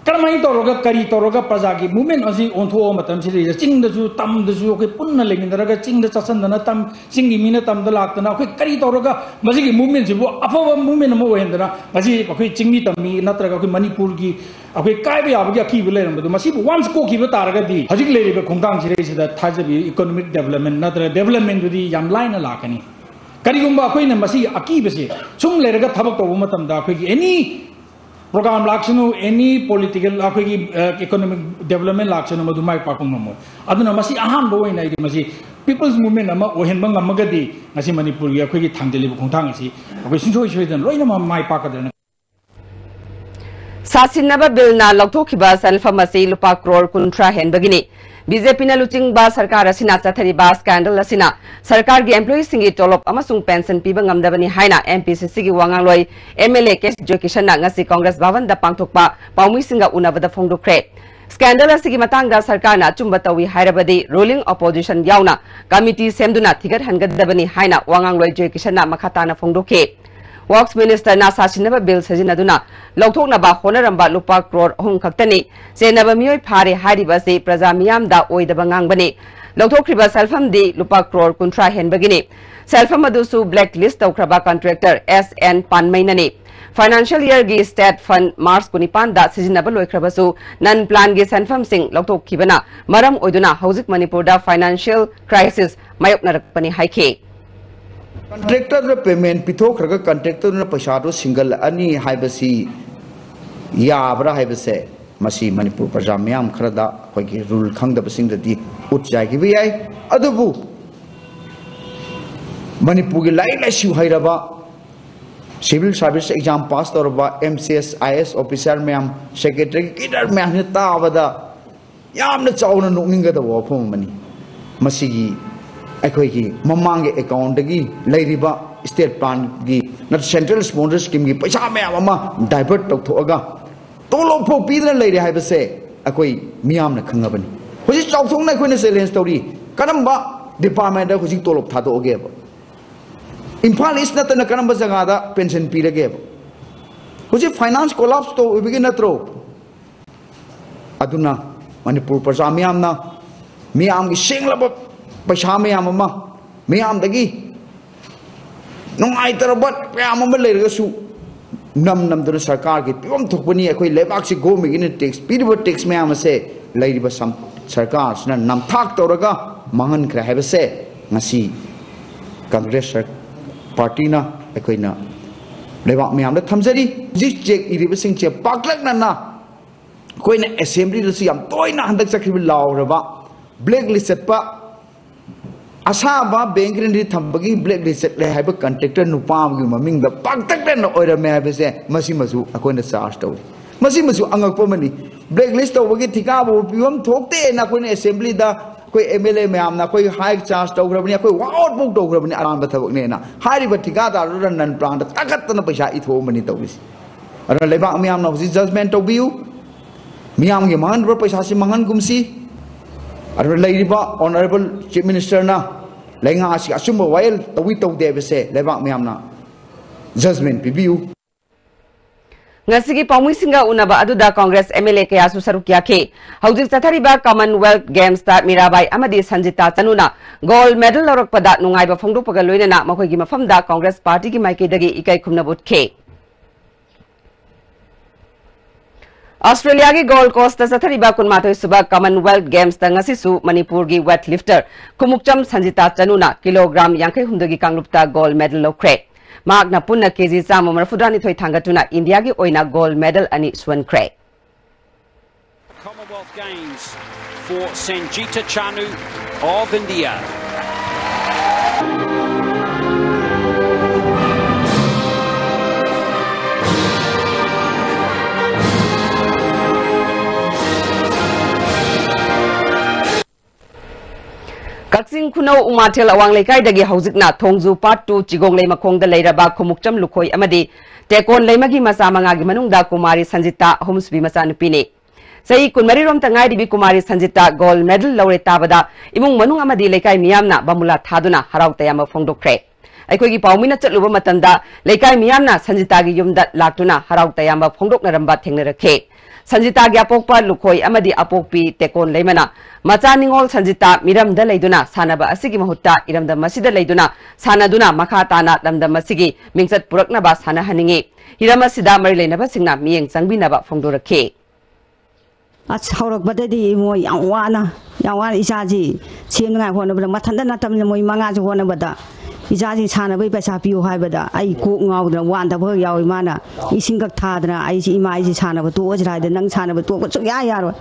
ꯀꯔꯝꯍꯥꯏꯅ ꯇꯧꯔꯒ, ꯀꯔꯤ ꯇꯧꯔꯒ ꯄ꯭ꯔꯖꯥꯒꯤ movement ꯑꯁꯤ ꯑꯣꯟꯊꯣꯛꯑ ꯃꯇꯝꯁꯤꯗꯩꯗ ꯆꯤꯡꯗꯁꯨ ꯇꯝꯗꯁꯨ ꯑꯩꯈꯣꯏ ꯄꯨꯟꯅ ꯂꯩꯃꯤꯟꯅꯔꯒ, ꯆꯤꯡꯗ ꯆꯠꯁꯟꯗꯅ ꯇꯝ, ꯆꯤꯡꯒꯤ ꯃꯤꯅ ꯇꯝꯗ ꯂꯥꯛꯇꯅ ꯑꯩꯈꯣꯏ ꯀꯔꯤ ꯇꯧꯔꯒ ꯃꯁꯤꯒꯤ movementꯁꯤꯕꯨ ꯑꯐꯕ movement ꯑꯃ ꯑꯣꯏꯍꯟꯗꯅ, ꯉꯁꯤ ꯑꯩꯈꯣꯏ ꯆꯤꯡꯃꯤ ꯇꯝꯃꯤ ꯅꯠꯇ꯭ꯔꯒ ꯑꯩꯈꯣꯏ ꯃꯅꯤꯄꯨꯔꯒꯤ ꯑꯩꯈꯣꯏ ꯀꯥꯏꯕ ꯌꯥꯕꯒꯤ ꯑꯀꯤꯕ ꯂꯩꯔꯝꯕꯗꯣ ꯃꯁꯤꯕꯨ once ꯀꯣꯛꯈꯤꯕ ꯇꯥꯔꯒꯗꯤ ꯍꯧꯖꯤꯛ ꯂꯩꯔꯤꯕ ꯈꯣꯡꯊꯥꯡꯁꯤꯗꯩꯁꯤꯗ ꯊꯥꯖꯕꯤ economic development ꯅꯠꯇ꯭ꯔꯒ developmentꯗꯨꯗꯤ ꯌꯥꯝ ꯂꯥꯏꯅ ꯂꯥꯛꯀꯅꯤ꯫ ꯀꯔꯤꯒꯨꯝꯕ ꯑꯩꯈꯣꯏꯅ ꯃꯁꯤꯒꯤ ꯑꯀꯤꯕꯁꯦ ꯁꯨꯝ ꯂꯩꯔꯒ ꯊꯕꯛ ꯇꯧꯕ ꯃꯇꯝꯗ ꯑꯩꯈꯣꯏꯒꯤ any program ꯂꯥꯛꯁꯅꯨ, any political ꯑꯩꯈꯣꯏꯒꯤ, ꯑ, economic development ꯂꯥꯛꯁꯅꯨ, ꯃꯗꯨ ꯃꯥꯏ ꯄꯥꯛꯄ ꯉꯝꯃꯣꯏ꯫ ꯑꯗꯨꯅ ꯃꯁꯤ ꯑꯍꯥꯟꯕ ꯑꯣꯏꯅ ꯑꯩꯗꯤ ꯃꯁꯤ people's movement ꯑꯃ ꯑꯣꯏꯍꯟꯕ ꯉꯝꯃꯒꯗꯤ ꯉꯁꯤ ꯃꯅꯤꯄꯨꯔꯒꯤ ꯑꯩꯈꯣꯏꯒꯤ ꯊꯥꯡꯖꯜꯂꯤꯕ ꯈꯣꯡꯊꯥꯡ ꯑꯁꯤ ꯑꯩꯈꯣꯏ ꯁꯨꯡꯁꯣꯏ ꯁꯣꯏꯗꯅ ꯂꯣꯏꯅꯃꯛ ꯃꯥꯏ ꯄꯥꯛꯀꯗ꯭ꯔꯅ ꯁꯥꯁꯤꯟꯅꯕ ꯕꯤꯜꯅ ꯂꯧꯊꯣꯛꯈꯤꯕ ꯁꯦꯟꯐꯝ ꯑꯁꯤ ꯂꯨꯄꯥ ꯀ꯭ꯔꯣꯔ ꯀꯨꯟꯊ꯭ꯔꯥ ꯍꯦꯟꯕꯒꯤꯅꯤ꯫ ꯕꯤ ꯖꯦ ꯄꯤꯅ ꯂꯨꯆꯤꯡꯕ ꯁꯔꯀꯥꯔ ꯑꯁꯤꯅ ꯆꯠꯊꯔꯤꯕ scandal ꯑꯁꯤꯅ ꯁꯔꯀꯥꯔꯒꯤ employeeꯁꯤꯡꯒꯤ ꯇꯣꯂꯣꯞ ꯑꯃꯁꯨꯡ pension ꯄꯤꯕ ꯉꯝꯗꯕꯅꯤ ꯍꯥꯏꯅ M P C Cꯒꯤ ꯋꯥ ꯉꯥꯡꯂꯣꯏ M L A K C Joykisanꯅ ꯉꯁꯤ Congress ꯚꯕꯟꯗ ꯄꯥꯡꯊꯣꯛꯄ ꯄꯥꯎꯃꯤꯁꯤꯡꯒ ꯎꯅꯕꯗ ꯐꯣꯡꯗꯣꯛꯈ꯭ꯔꯦ꯫ Scandal ꯑꯁꯤꯒꯤ ꯃꯇꯥꯡꯗ ꯁꯔꯀꯥꯔꯅ ꯑꯆꯨꯝꯕ ꯇꯧꯏ ꯍꯥꯏꯔꯕꯗꯤ ruling opposition ꯌꯥꯎꯅ committee ꯁꯦꯝꯗꯨꯅ ꯊꯤꯒꯠꯍꯟꯒꯗꯕꯅꯤ ꯍꯥꯏꯅ ꯋꯥ ꯉꯥꯡꯂꯣꯏ ꯖꯣꯏꯀꯤꯁꯟꯅ ꯃꯈꯥ ꯇꯥꯅ ꯐꯣꯡꯗꯣꯛꯈꯤ꯫ Works Ministerꯅ ꯁꯥꯁꯤꯟꯅꯕ bill ꯁꯤꯖꯤꯟꯅꯗꯨꯅ ꯂꯧꯊꯣꯛꯅꯕ ꯍꯣꯠꯅꯔꯝꯕ ꯂꯨꯄꯥ ꯀ꯭ꯔꯣꯔ ꯑꯍꯨꯝ ꯈꯛꯇꯅꯤ꯫ ꯆꯦꯟꯅꯕ ꯃꯤꯑꯣꯏ ꯐꯥꯔꯦ ꯍꯥꯏꯔꯤꯕ ꯑꯁꯤ ꯄ꯭ꯔꯖꯥ ꯃꯤꯌꯥꯝꯗ ꯑꯣꯏꯗꯕ ꯉꯥꯡꯕꯅꯤ꯫ ꯂꯧꯊꯣꯛꯈ꯭ꯔꯤꯕ ꯁꯦꯜꯐꯝꯗꯤ ꯂꯨꯄꯥ ꯀ꯭ꯔꯣꯔ ꯀꯨꯟꯊ꯭ꯔꯥ ꯍꯦꯟꯕꯒꯤꯅꯤ꯫ ꯁꯦꯜꯐꯝ ꯑꯗꯨꯁꯨ blacklist ꯇꯧꯈ꯭ꯔꯕ contractor S N ꯄꯥꯟꯃꯩꯅꯅꯤ꯫ Financial yearꯒꯤ state fund March ꯀꯨꯟꯅꯤꯄꯥꯟꯗ ꯁꯤꯖꯤꯟꯅꯕ ꯂꯣꯏꯈ꯭ꯔꯕꯁꯨ non planꯒꯤ ꯁꯦꯟꯐꯝꯁꯤꯡ ꯂꯧꯊꯣꯛꯈꯤꯕꯅ ꯃꯔꯝ ꯑꯣꯏꯗꯨꯅ ꯍꯧꯖꯤꯛ ꯃꯅꯤꯄꯨꯔꯗ financial crisis ꯃꯥꯌꯣꯛꯅꯔꯛꯄꯅꯤ ꯍꯥꯏꯈꯤ꯫ Contractorꯗ payment ꯄꯤꯊꯣꯛꯈ꯭ꯔꯒ contractorꯗꯨꯅ ꯄꯩꯁꯥꯗꯨ ꯁꯤꯡꯒꯠꯂꯛꯑꯅꯤ ꯍꯥꯏꯕꯁꯤ ꯌꯥꯕ꯭ꯔꯥ ꯍꯥꯏꯕꯁꯦ, ꯃꯁꯤ ꯃꯅꯤꯄꯨꯔ ꯄ꯭ꯔꯖꯥ ꯃꯤꯌꯥꯝ ꯈꯔꯗ ꯑꯩꯈꯣꯏꯒꯤ rule ꯈꯪꯗꯕꯁꯤꯡꯗꯗꯤ ꯎꯠ ꯆꯥꯏꯈꯤꯕ ꯌꯥꯏ꯫ ꯑꯗꯨꯕꯨ ꯃꯅꯤꯄꯨꯔꯒꯤ ꯂꯥꯏꯔꯤꯛ ꯂꯥꯏꯁꯨ ꯍꯩꯔꯕ, civil service exam pass ꯇꯧꯔꯕ, M C S, I A S officer ꯃꯌꯥꯝ, secretary cadre ꯃꯌꯥꯝꯁꯤꯅ ꯇꯥꯕꯗ ꯌꯥꯝꯅ ꯆꯥꯎꯅ ꯅꯣꯛꯅꯤꯡꯒꯗꯕ ꯋꯥꯐꯝ ꯑꯃꯅꯤ꯫ ꯃꯁꯤꯒꯤ ꯑꯩꯈꯣꯏꯒꯤ ꯃꯃꯥꯡꯒꯤ accountꯗꯒꯤ ꯂꯩꯔꯤꯕ state planꯒꯤ ꯅꯠꯇ꯭ꯔ central sponsor schemeꯒꯤ ꯄꯩꯁꯥ ꯃꯌꯥꯝ ꯑꯃ divert ꯇꯧꯊꯣꯛꯑꯒ ꯇꯣꯂꯣꯞ ꯐꯥꯎ ꯄꯤꯗꯅ ꯂꯩꯔꯦ ꯍꯥꯏꯕꯁꯦ ꯑꯩꯈꯣꯏ ꯃꯤꯌꯥꯝꯅ ꯈꯪꯉꯕꯅꯤ꯫ ꯍꯧꯖꯤꯛ ꯆꯥꯎꯊꯣꯛꯅ ꯑꯩꯈꯣꯏꯅ challenge ꯇꯧꯔꯤ, ꯀꯔꯝꯕ departmentꯗ ꯍꯧꯖꯤꯛ ꯇꯣꯂꯣꯞ ꯊꯥꯗꯣꯛꯑꯒꯦꯕ? ꯏꯝꯐꯥꯜ East ꯅꯠꯇꯅ ꯀꯔꯝꯕ ꯖꯒꯥꯗ pension ꯄꯤꯔꯒꯦꯕ? ꯍꯧꯖꯤꯛ finance collapse ꯇꯧꯕꯒꯤ ꯅꯠꯇ꯭ꯔꯣ? ꯑꯗꯨꯅ ꯃꯅꯤꯄꯨꯔ ꯄ꯭ꯔꯖꯥ ꯃꯤꯌꯥꯝꯅ ꯃꯤꯌꯥꯝꯒꯤ ꯁꯦꯡꯂꯕ ꯄꯩꯁꯥ ꯃꯌꯥꯝ ꯑꯃ ꯃꯤꯌꯥꯝꯗꯒꯤ ꯅꯨꯡꯉꯥꯏꯇꯔꯕ ꯃꯌꯥꯝ ꯑꯃ ꯂꯩꯔꯒꯁꯨ ꯅꯝ ꯅꯝꯗꯨꯅ ꯁꯔꯀꯥꯔꯒꯤ ꯄꯤꯐꯝ ꯊꯣꯛꯄꯅꯤ꯫ ꯑꯩꯈꯣꯏ ꯂꯩꯕꯥꯛꯁꯤ governmentꯒꯤꯅ tax ꯄꯤꯔꯤꯕ tax ꯃꯌꯥꯝ ꯑꯁꯦ ꯂꯩꯔꯤꯕ ꯁꯝ-, ꯁꯔꯀꯥꯔꯁꯤꯅ ꯅꯝꯊꯥꯛ ꯇꯧꯔꯒ ꯃꯥꯡꯍꯟꯈ꯭ꯔꯦ ꯍꯥꯏꯕꯁꯦ ꯉꯁꯤ Congress ꯁꯔ-, partyꯅ ꯑꯩꯈꯣꯏꯅ ꯂꯩꯕꯥꯛ ꯃꯌꯥꯝꯗ ꯊꯝꯖꯔꯤ꯫ ꯍꯧꯖꯤꯛ cheque ꯏꯔꯤꯕꯁꯤꯡꯁꯦ ꯄꯥꯛꯇꯛꯅꯅ ꯑꯩꯈꯣꯏꯅ assemblyꯗꯁꯨ ꯌꯥꯝ ꯇꯣꯏꯅ ꯍꯟꯗꯛ ꯆꯠꯈ꯭ꯔꯤꯕ ꯂꯥꯎꯔꯕ blacklist ꯆꯠꯄ ꯑꯁꯥꯕ bank guarantee ꯊꯝꯕꯒꯤ blacklist ꯆꯠꯂꯦ ꯍꯥꯏꯕ contractor ꯅꯨꯄꯥ ꯑꯃꯒꯤ ꯃꯃꯤꯡꯗ ꯄꯥꯛꯇꯛꯅꯅ ꯑꯣꯏꯔꯝꯃꯦ ꯍꯥꯏꯕꯁꯦ ꯃꯁꯤꯃꯁꯨ ꯑꯩꯈꯣꯏꯅ charge ꯇꯧꯔꯤ꯫ ꯃꯁꯤꯃꯁꯨ ꯑꯉꯛꯄ ꯑꯃꯅꯤ꯫ ꯕ꯭ꯂꯦꯛ ꯂꯤꯁ ꯇꯧꯕꯒꯤ ꯊꯤꯀꯥꯕꯨ ꯄꯤꯐꯝ ꯊꯣꯛꯇꯦꯅ ꯑꯩꯈꯣꯏꯅ ꯑꯦꯁꯦꯝꯕ꯭ꯂꯤꯗ ꯑꯩꯈꯣꯏ ꯑꯦꯝ ꯑꯦꯜ ꯑꯦ ꯃꯌꯥꯝꯅ ꯑꯩꯈꯣꯏ ꯍꯥꯏ ꯆꯥꯔꯖ ꯇꯧꯈ꯭ꯔꯕꯅꯤ, ꯑꯩꯈꯣꯏ ꯋꯥꯛ ꯑꯥꯎꯠ ꯐꯥꯎ ꯇꯧꯈ꯭ꯔꯕꯅꯤ, ꯑꯔꯥꯟꯕ ꯊꯕꯛꯅꯦꯅ꯫ ꯍꯥꯏꯔꯤꯕ ꯊꯤꯀꯥꯗꯥꯔꯗꯨꯗ ꯅꯟ ꯄ꯭ꯂꯥꯟꯗ ꯇꯥꯈꯠꯇꯅ ꯄꯩꯁꯥ ꯏꯊꯣꯛꯑꯝꯕꯅꯤ ꯇꯧꯔꯤꯁꯤ꯫ ꯑꯗꯨꯅ ꯂꯩꯕꯥꯛ ꯃꯤꯌꯥꯝꯅ ꯍꯧꯖꯤꯛ ꯖꯖꯃꯦꯟ ꯇꯧꯕꯤꯌꯨ, ꯃꯤꯌꯥꯝꯒꯤ ꯃꯥꯡꯍꯟꯕ ꯄꯩꯁꯥꯁꯤ ꯃꯥꯡꯍꯟꯒꯨꯝꯁꯤ꯫ ꯑꯗꯨꯅ ꯂꯩꯔꯤꯕ ꯑꯣꯅꯔꯦꯕꯜ ꯆꯤꯐ ꯃꯤꯅꯤꯁꯇꯔꯅ ꯂꯩꯉꯥꯛ ꯑꯁꯤꯒꯤ ꯑꯆꯨꯝꯕ ꯋꯥꯌꯦꯜ ꯇꯧꯏ ꯇꯧꯗꯦ ꯍꯥꯏꯕꯁꯦ ꯂꯩꯕꯥꯛ ꯃꯤꯌꯥꯝꯅ ꯖꯖꯃꯦꯟ ꯄꯤꯕꯤꯌꯨ꯫ ꯉꯁꯤꯒꯤ ꯄꯥꯎꯃꯤꯁꯤꯡꯒ ꯎꯅꯕ ꯑꯗꯨꯗ ꯀꯣꯡꯒ꯭ꯔꯦꯁ ꯑꯦꯝ ꯑꯦꯜ ꯑꯦ ꯀꯌꯥꯁꯨ ꯁꯔꯨꯛ ꯌꯥꯈꯤ꯫ ꯍꯧꯖꯤꯛ ꯆꯠꯊꯔꯤꯕ ꯀꯃꯟꯋꯦꯜꯊ ꯒꯦꯝꯁꯇ ꯃꯤꯔꯥꯕꯥꯏ ꯑꯃꯗꯤ ꯁꯟꯖꯤꯇꯥ ꯆꯅꯨꯅ ꯒꯣꯜꯗ ꯃꯦꯗꯜ ꯂꯧꯔꯛꯄꯗ ꯅꯨꯡꯉꯥꯏꯕ ꯐꯣꯡꯗꯣꯛꯄꯒ ꯂꯣꯏꯅꯅ ꯃꯈꯣꯏꯒꯤ ꯃꯐꯝꯗ ꯀꯣꯡꯒ꯭ꯔꯦꯁ ꯄꯥꯔꯇꯤꯒꯤ ꯃꯥꯏꯀꯩꯗꯒꯤ ꯏꯀꯥꯏ ꯈꯨꯝꯅꯕ ꯎꯠꯈꯤ꯫ ꯑꯁꯇ꯭ꯔꯦꯂꯤꯌꯥꯒꯤ ꯒꯣꯜꯗ ꯀꯣꯁꯇ ꯆꯠꯊꯔꯤꯕ ꯀꯨꯟꯃꯥꯊꯣꯏ ꯁꯨꯕ ꯀꯃꯟꯋꯦꯜꯊ ꯒꯦꯝꯁꯇ ꯉꯁꯤꯁꯨ ꯃꯅꯤꯄꯨꯔꯒꯤ ꯋꯦꯠ ꯂꯤꯐꯇꯔ ꯈꯨꯃꯨꯛꯆꯝ ꯁꯟꯖꯤꯇꯥ ꯆꯅꯨꯅ ꯀꯤꯂꯣꯒ꯭ꯔꯥꯝ ꯌꯥꯡꯈꯩ ꯍꯨꯝꯗꯣꯏꯒꯤ ꯀꯥꯡꯂꯨꯞꯇ ꯒꯣꯜꯗ ꯃꯦꯗꯜ ꯂꯧꯈ꯭ꯔꯦ꯫ ꯃꯍꯥꯛꯅ ꯄꯨꯟꯅ ꯀꯦꯖꯤ ꯆꯥꯝꯃ ꯃꯔꯤꯐꯨꯇꯔꯥꯅꯤꯊꯣꯏ ꯊꯥꯡꯒꯠꯇꯨꯅ ꯏꯟꯗꯤꯌꯥꯒꯤ ꯑꯣꯏꯅ ꯒꯣꯜꯗ ꯃꯦꯗꯜ ꯑꯅꯤ ꯁꯨꯍꯟꯈ꯭ꯔꯦ꯫ Commonwealth Games for Sanjita Chanu of India. ꯀꯛꯆꯤꯡ ꯈꯨꯅꯧ ꯎꯃꯥꯊꯦꯜ ꯑꯋꯥꯡ ꯂꯩꯀꯥꯏꯗꯒꯤ ꯍꯧꯖꯤꯛꯅ ꯊꯣꯡꯖꯨ ꯄꯥꯠ ꯇꯨ ꯆꯤꯒꯣꯡꯂꯩ ꯃꯈꯣꯡꯗ ꯂꯩꯔꯕ ꯈꯨꯃꯨꯛꯆꯝ ꯂꯨꯈꯣꯏ ꯑꯃꯗꯤ ꯇꯦꯀꯣꯟ ꯂꯩꯃꯒꯤ ꯃꯆꯥ ꯃꯉꯥꯒꯤ ꯃꯅꯨꯡꯗ ꯀꯨꯃꯥꯔꯤ ꯁꯟꯖꯤꯇꯥ ꯑꯍꯨꯝꯁꯨꯕꯤ ꯃꯆꯥꯅꯨꯄꯤꯅꯤ꯫ ꯆꯍꯤ ꯀꯨꯟꯃꯔꯤ ꯔꯣꯝꯇ ꯉꯥꯏꯔꯤꯕꯤ ꯀꯨꯃꯥꯔꯤ ꯁꯟꯖꯤꯇꯥ ꯒꯣꯜꯗ ꯃꯦꯗꯜ ꯂꯧꯔꯦ ꯇꯥꯕꯗ ꯏꯃꯨꯡ ꯃꯅꯨꯡ ꯑꯃꯗꯤ ꯂꯩꯀꯥꯏ ꯃꯤꯌꯥꯝꯅ ꯕꯥꯃꯨꯂꯥ ꯊꯥꯗꯨꯅ ꯍꯔꯥꯎ ꯇꯌꯥꯝꯕ ꯐꯣꯡꯗꯣꯛꯈ꯭ꯔꯦ꯫ ꯑꯩꯈꯣꯏꯒꯤ ꯄꯥꯎꯃꯤꯅ ꯆꯠꯂꯨꯕ ꯃꯇꯝꯗ ꯂꯩꯀꯥꯏ ꯃꯤꯌꯥꯝꯅ ꯁꯟꯖꯤꯇꯥꯒꯤ ꯌꯨꯝꯗ ꯂꯥꯛꯇꯨꯅ ꯍꯔꯥꯎ ꯇꯌꯥꯝꯕ ꯐꯣꯡꯗꯣꯛꯅꯔꯝꯕ ꯊꯦꯡꯅꯔꯛꯈꯤ꯫ ꯁꯟꯖꯤꯇꯥꯒꯤ ꯑꯄꯣꯛꯄ ꯂꯨꯈꯣꯏ ꯑꯃꯗꯤ ꯑꯄꯣꯛꯄꯤ ꯇꯦꯀꯣꯟ ꯂꯩꯃꯅ ꯃꯆꯥ ꯅꯤꯉꯣꯜ ꯁꯟꯖꯤꯇꯥ ꯃꯤꯔꯝꯗ ꯂꯩꯗꯨꯅ ꯁꯥꯟꯅꯕ ꯑꯁꯤꯒꯤ ꯃꯍꯨꯠꯇ ꯏꯔꯝꯗꯝ ꯑꯁꯤꯗ ꯂꯩꯗꯨꯅ ꯁꯥꯟꯅꯗꯨꯅ ꯃꯈꯥ ꯇꯥꯅ ꯂꯝꯗꯝ ꯑꯁꯤꯒꯤ ꯃꯤꯡꯆꯠ ꯄꯨꯔꯛꯅꯕ ꯁꯥꯟꯅꯍꯟꯅꯤꯡꯏ꯫ ꯍꯤꯔꯝ ꯑꯁꯤꯗ ꯃꯔꯤ ꯂꯩꯅꯕꯁꯤꯡꯅ ꯃꯤꯠꯌꯦꯡ ꯆꯪꯕꯤꯅꯕ ꯐꯣꯡꯗꯣꯔꯛꯈꯤ꯫ ꯑꯁ, ꯍꯧꯔꯛꯄꯗꯗꯤ ꯃꯣꯏ ꯌꯥꯝ ꯋꯥꯅ, ꯌꯥꯝ ꯋꯥꯅ ꯏꯆꯥꯁꯤ ꯁꯦꯝꯅꯉꯥꯏ ꯍꯣꯠꯅꯕꯗ, ꯃꯊꯟꯇ ꯅꯠꯇꯕꯅꯤꯅ ꯃꯣꯏ ꯃꯉꯥꯁꯨ ꯍꯣꯠꯅꯕꯗ, ꯏꯆꯥꯁꯤ ꯁꯥꯟꯅꯕꯩ ꯄꯩꯁꯥ ꯄꯤꯌꯨ ꯍꯥꯏꯕꯗ ꯑꯩ ꯀꯣꯛ ꯉꯥꯎꯗꯅ ꯋꯥꯟꯗꯕ ꯈꯛ ꯌꯥꯎꯏ꯫ ꯃꯥꯅ ꯏꯁꯤꯡ ꯈꯛ ꯊꯥꯗꯅ, "ꯑꯩꯁꯤ ꯏꯃꯥ, ꯑꯩꯁꯤ ꯁꯥꯟꯅꯕ ꯇꯣꯛꯑꯁꯤꯔꯥ?" ꯍꯥꯏꯗ, "ꯅꯪ ꯁꯥꯟꯅꯕ ꯇꯣꯛꯄ ꯁꯨꯡꯌꯥ ꯌꯥꯔꯣꯏ꯫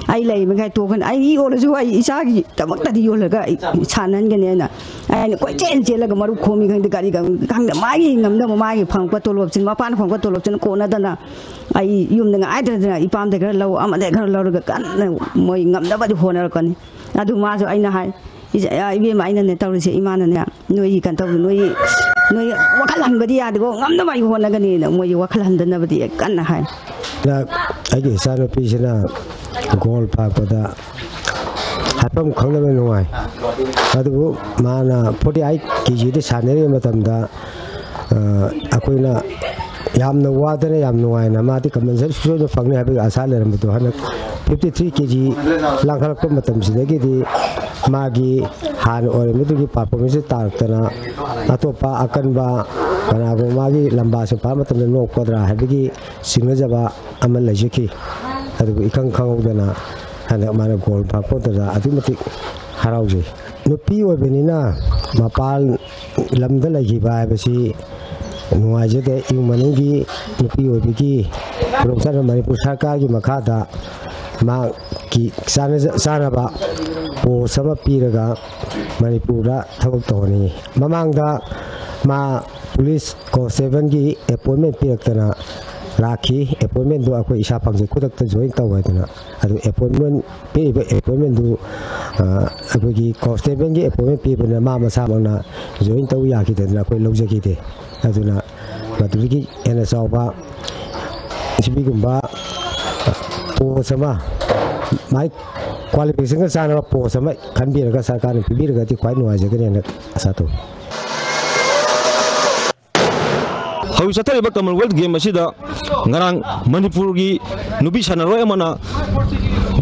ꯑꯩ ꯂꯩꯔꯤꯃꯈꯩ ꯇꯣꯛꯀꯅꯤ꯫ ꯑꯩ ꯌꯣꯜꯂꯁꯨ ꯑꯩ ꯏꯆꯥꯒꯤꯗꯃꯛꯇꯗꯤ ꯌꯣꯜꯂꯒ ꯑꯩ ꯁꯥꯟꯅꯍꯟꯒꯅꯤ" ꯍꯥꯏꯅ ꯑꯩꯅ ꯀꯣꯏꯆꯦꯟ ꯆꯦꯜꯂꯒ ꯃꯔꯨꯞ ꯈꯣꯝꯃꯤ ꯈꯪꯗꯦ, ꯀꯔꯤ ꯈꯪꯗꯦ, ꯃꯥꯒꯤ ꯉꯝꯅꯕ ꯃꯥꯒꯤ ꯐꯪꯉꯛꯄ ꯇꯣꯂꯣꯞꯁꯤꯅ, ꯃꯄꯥꯅ ꯐꯪꯉꯛꯄ ꯇꯣꯂꯣꯞꯁꯤꯅ ꯀꯣꯟꯅꯗꯅ ꯑꯩ ꯌꯨꯝꯗ ꯉꯥꯏꯗ꯭ꯔꯗꯅ ꯏꯄꯥꯝꯗ ꯈꯔ ꯂꯧ, ꯑꯃꯗ ꯈꯔ ꯂꯧꯔꯒ ꯀꯟꯅ ꯃꯣꯏ ꯉꯝꯅꯕꯗꯤ ꯍꯣꯠꯅꯔꯛꯀꯅꯤ꯫ ꯑꯗꯨ ꯃꯥꯁꯨ ꯑꯩꯅ ꯍꯥꯏ, "ꯏꯆꯦ-, ꯑ, ꯏꯕꯦꯝꯃ, ꯑꯩꯅꯅꯦ ꯇꯧꯔꯤꯁꯦ, ꯏꯃꯥꯅꯅꯦ ꯅꯣꯏꯒꯤ ꯀꯩꯅꯣ ꯇꯧꯕꯗꯣ, ꯅꯣꯏꯒꯤ, ꯅꯣꯏꯒꯤ ꯋꯥꯈꯜ ꯍꯟꯕꯗꯤ ꯌꯥꯗꯦꯀꯣ, ꯉꯝꯅꯕ ꯑꯩ ꯍꯣꯠꯅꯒꯅꯤꯅ" ꯃꯣꯏꯒꯤ ꯋꯥꯈꯜ ꯍꯟꯗꯅꯕꯗꯤ ꯑꯩ ꯀꯟꯅ ꯍꯥꯏ꯫ ꯑꯩꯒꯤ ꯏꯆꯥꯅꯨꯄꯤꯁꯤꯅ ꯒꯣꯜ ꯐꯥꯛꯄꯗ ꯍꯥꯏꯐꯝ ꯈꯪꯗꯕ ꯅꯨꯡꯉꯥꯏ꯫ ꯑꯗꯨꯕꯨ ꯃꯥꯅ ꯐꯣꯔꯇꯤ ꯑꯩꯠ ꯀꯦ ꯖꯤꯗ ꯁꯥꯟꯅꯔꯤꯕ ꯃꯇꯝꯗ, ꯑ, ꯑꯩꯈꯣꯏꯅ ꯌꯥꯝꯅ ꯋꯥꯗꯅ ꯌꯥꯝ ꯅꯨꯡꯉꯥꯏꯅ ꯃꯥꯗꯤ ꯀꯝꯄꯦꯟꯁꯦꯁꯟ ꯁꯣꯏꯗꯅ ꯐꯪꯅꯤ ꯍꯥꯏꯕꯒꯤ ꯑꯥꯁꯥ ꯂꯩꯔꯝꯕꯗꯣ ꯍꯟꯗꯛ ꯐꯤꯐꯇꯤ ꯊ꯭ꯔꯤ ꯀꯦ ꯖꯤ ꯂꯥꯡꯈꯠꯂꯛꯄ ꯃꯇꯝꯁꯤꯗꯒꯤꯗꯤ ꯃꯥꯒꯤ ꯍꯥꯟꯅ ꯑꯣꯏꯔꯝꯕꯗꯨꯒꯤ ꯄꯥꯔꯐꯣꯔꯃꯦꯟꯁꯁꯦ ꯇꯥꯔꯛꯇꯅ ꯑꯇꯣꯞꯄ ꯑꯀꯟꯕ ꯀꯅꯥꯒꯨꯝꯕ ꯃꯥꯒꯤ ꯂꯝꯕꯥ ꯁꯤꯟꯐꯥ ꯃꯇꯝꯗ ꯅꯣꯛꯀꯗ꯭ꯔꯥ ꯍꯥꯏꯕꯒꯤ ꯆꯤꯡꯅꯖꯕ ꯑꯃ ꯂꯩꯖꯈꯤ꯫ ꯑꯗꯨꯕꯨ ꯏꯈꯪ ꯈꯪꯍꯧꯗꯅ ꯍꯟꯗꯛ ꯃꯥꯅ ꯒꯣꯜ ꯐꯥꯛꯄꯗꯨꯗ ꯑꯗꯨꯛꯀꯤ ꯃꯇꯤꯛ ꯍꯔꯥꯎꯖꯩ꯫ ꯅꯨꯄꯤ ꯑꯣꯏꯕꯅꯤꯅ ꯃꯄꯥꯟ ꯂꯝꯗ ꯂꯩꯈꯤꯕ ꯍꯥꯏꯕꯁꯤ ꯅꯨꯡꯉꯥꯏꯖꯗꯦ꯫ ꯏꯃꯨꯡ ꯃꯅꯨꯡꯒꯤ ꯅꯨꯄꯤ ꯑꯣꯏꯕꯒꯤ ꯈꯨꯗꯣꯡꯆꯥꯗꯕ ꯃꯅꯤꯄꯨꯔ ꯁꯔꯀꯥꯔꯒꯤ ꯃꯈꯥꯗ ꯃꯍꯥꯛꯀꯤ ꯆꯥꯅꯖ-, ꯆꯥꯅꯕ ꯄꯣꯁ ꯑꯃ ꯄꯤꯔꯒ ꯃꯅꯤꯄꯨꯔꯗ ꯊꯕꯛ ꯇꯧꯍꯟꯅꯤꯡꯉꯤ꯫ ꯃꯃꯥꯡꯗ ꯃꯥ ꯄꯨꯂꯤꯁ ꯀꯣꯟꯁꯇꯦꯕꯜꯒꯤ ꯑꯦꯄꯣꯏꯟꯃꯦꯟ ꯄꯤꯔꯛꯇꯅ ꯂꯥꯛꯈꯤ꯫ ꯑꯦꯄꯣꯏꯟꯃꯦꯟꯗꯨ ꯑꯩꯈꯣꯏ ꯏꯁꯥ ꯐꯪꯖꯩ, ꯈꯨꯗꯛꯇ ꯖꯣꯏꯟ ꯇꯧ ꯍꯥꯏꯗꯅ꯫ ꯑꯗꯨ ꯑꯦꯄꯣꯏꯟꯃꯦꯟ ꯄꯤꯔꯤꯕ ꯑꯦꯄꯣꯏꯟꯃꯦꯟꯗꯨ, ꯑ, ꯑꯩꯈꯣꯏꯒꯤ ꯀꯣꯟꯁꯇꯦꯕꯜꯒꯤ ꯑꯦꯄꯣꯏꯟꯃꯦꯟ ꯄꯤꯕꯅꯤꯅ ꯃꯥ ꯃꯁꯥꯃꯛꯅ ꯖꯣꯏꯟ ꯇꯧ ꯌꯥꯈꯤꯗꯗꯅ ꯑꯩꯈꯣꯏ ꯂꯧꯖꯈꯤꯗꯦ꯫ ꯑꯗꯨꯅ ꯃꯗꯨꯗꯒꯤ ꯍꯦꯟꯅ ꯆꯥꯎꯕ ꯁꯤꯕꯤꯒꯨꯝꯕ ꯄꯣꯁ ꯑꯃ, ꯃꯥꯏ ꯀ꯭ꯋꯥꯂꯤꯐꯤꯀꯦꯁꯟꯒ ꯆꯥꯟꯅꯕ ꯄꯣꯁ ꯑꯃ ꯈꯟꯕꯤꯔꯒ ꯁꯔꯀꯥꯔꯅ ꯄꯤꯕꯤꯔꯒꯗꯤ ꯈ꯭ꯋꯥꯏ ꯅꯨꯡꯉꯥꯏꯖꯒꯅꯤ ꯍꯥꯏꯅ ꯑꯁꯥ ꯇꯧꯏ꯫ ꯍꯧꯖꯤꯛ ꯆꯠꯊꯔꯤꯕ ꯀꯃꯟꯋꯦꯜꯊ ꯒꯦꯝ ꯑꯁꯤꯗ ꯉꯔꯥꯡ ꯃꯅꯤꯄꯨꯔꯒꯤ ꯅꯨꯄꯤ ꯁꯥꯟꯅꯔꯣꯏ ꯑꯃꯅ,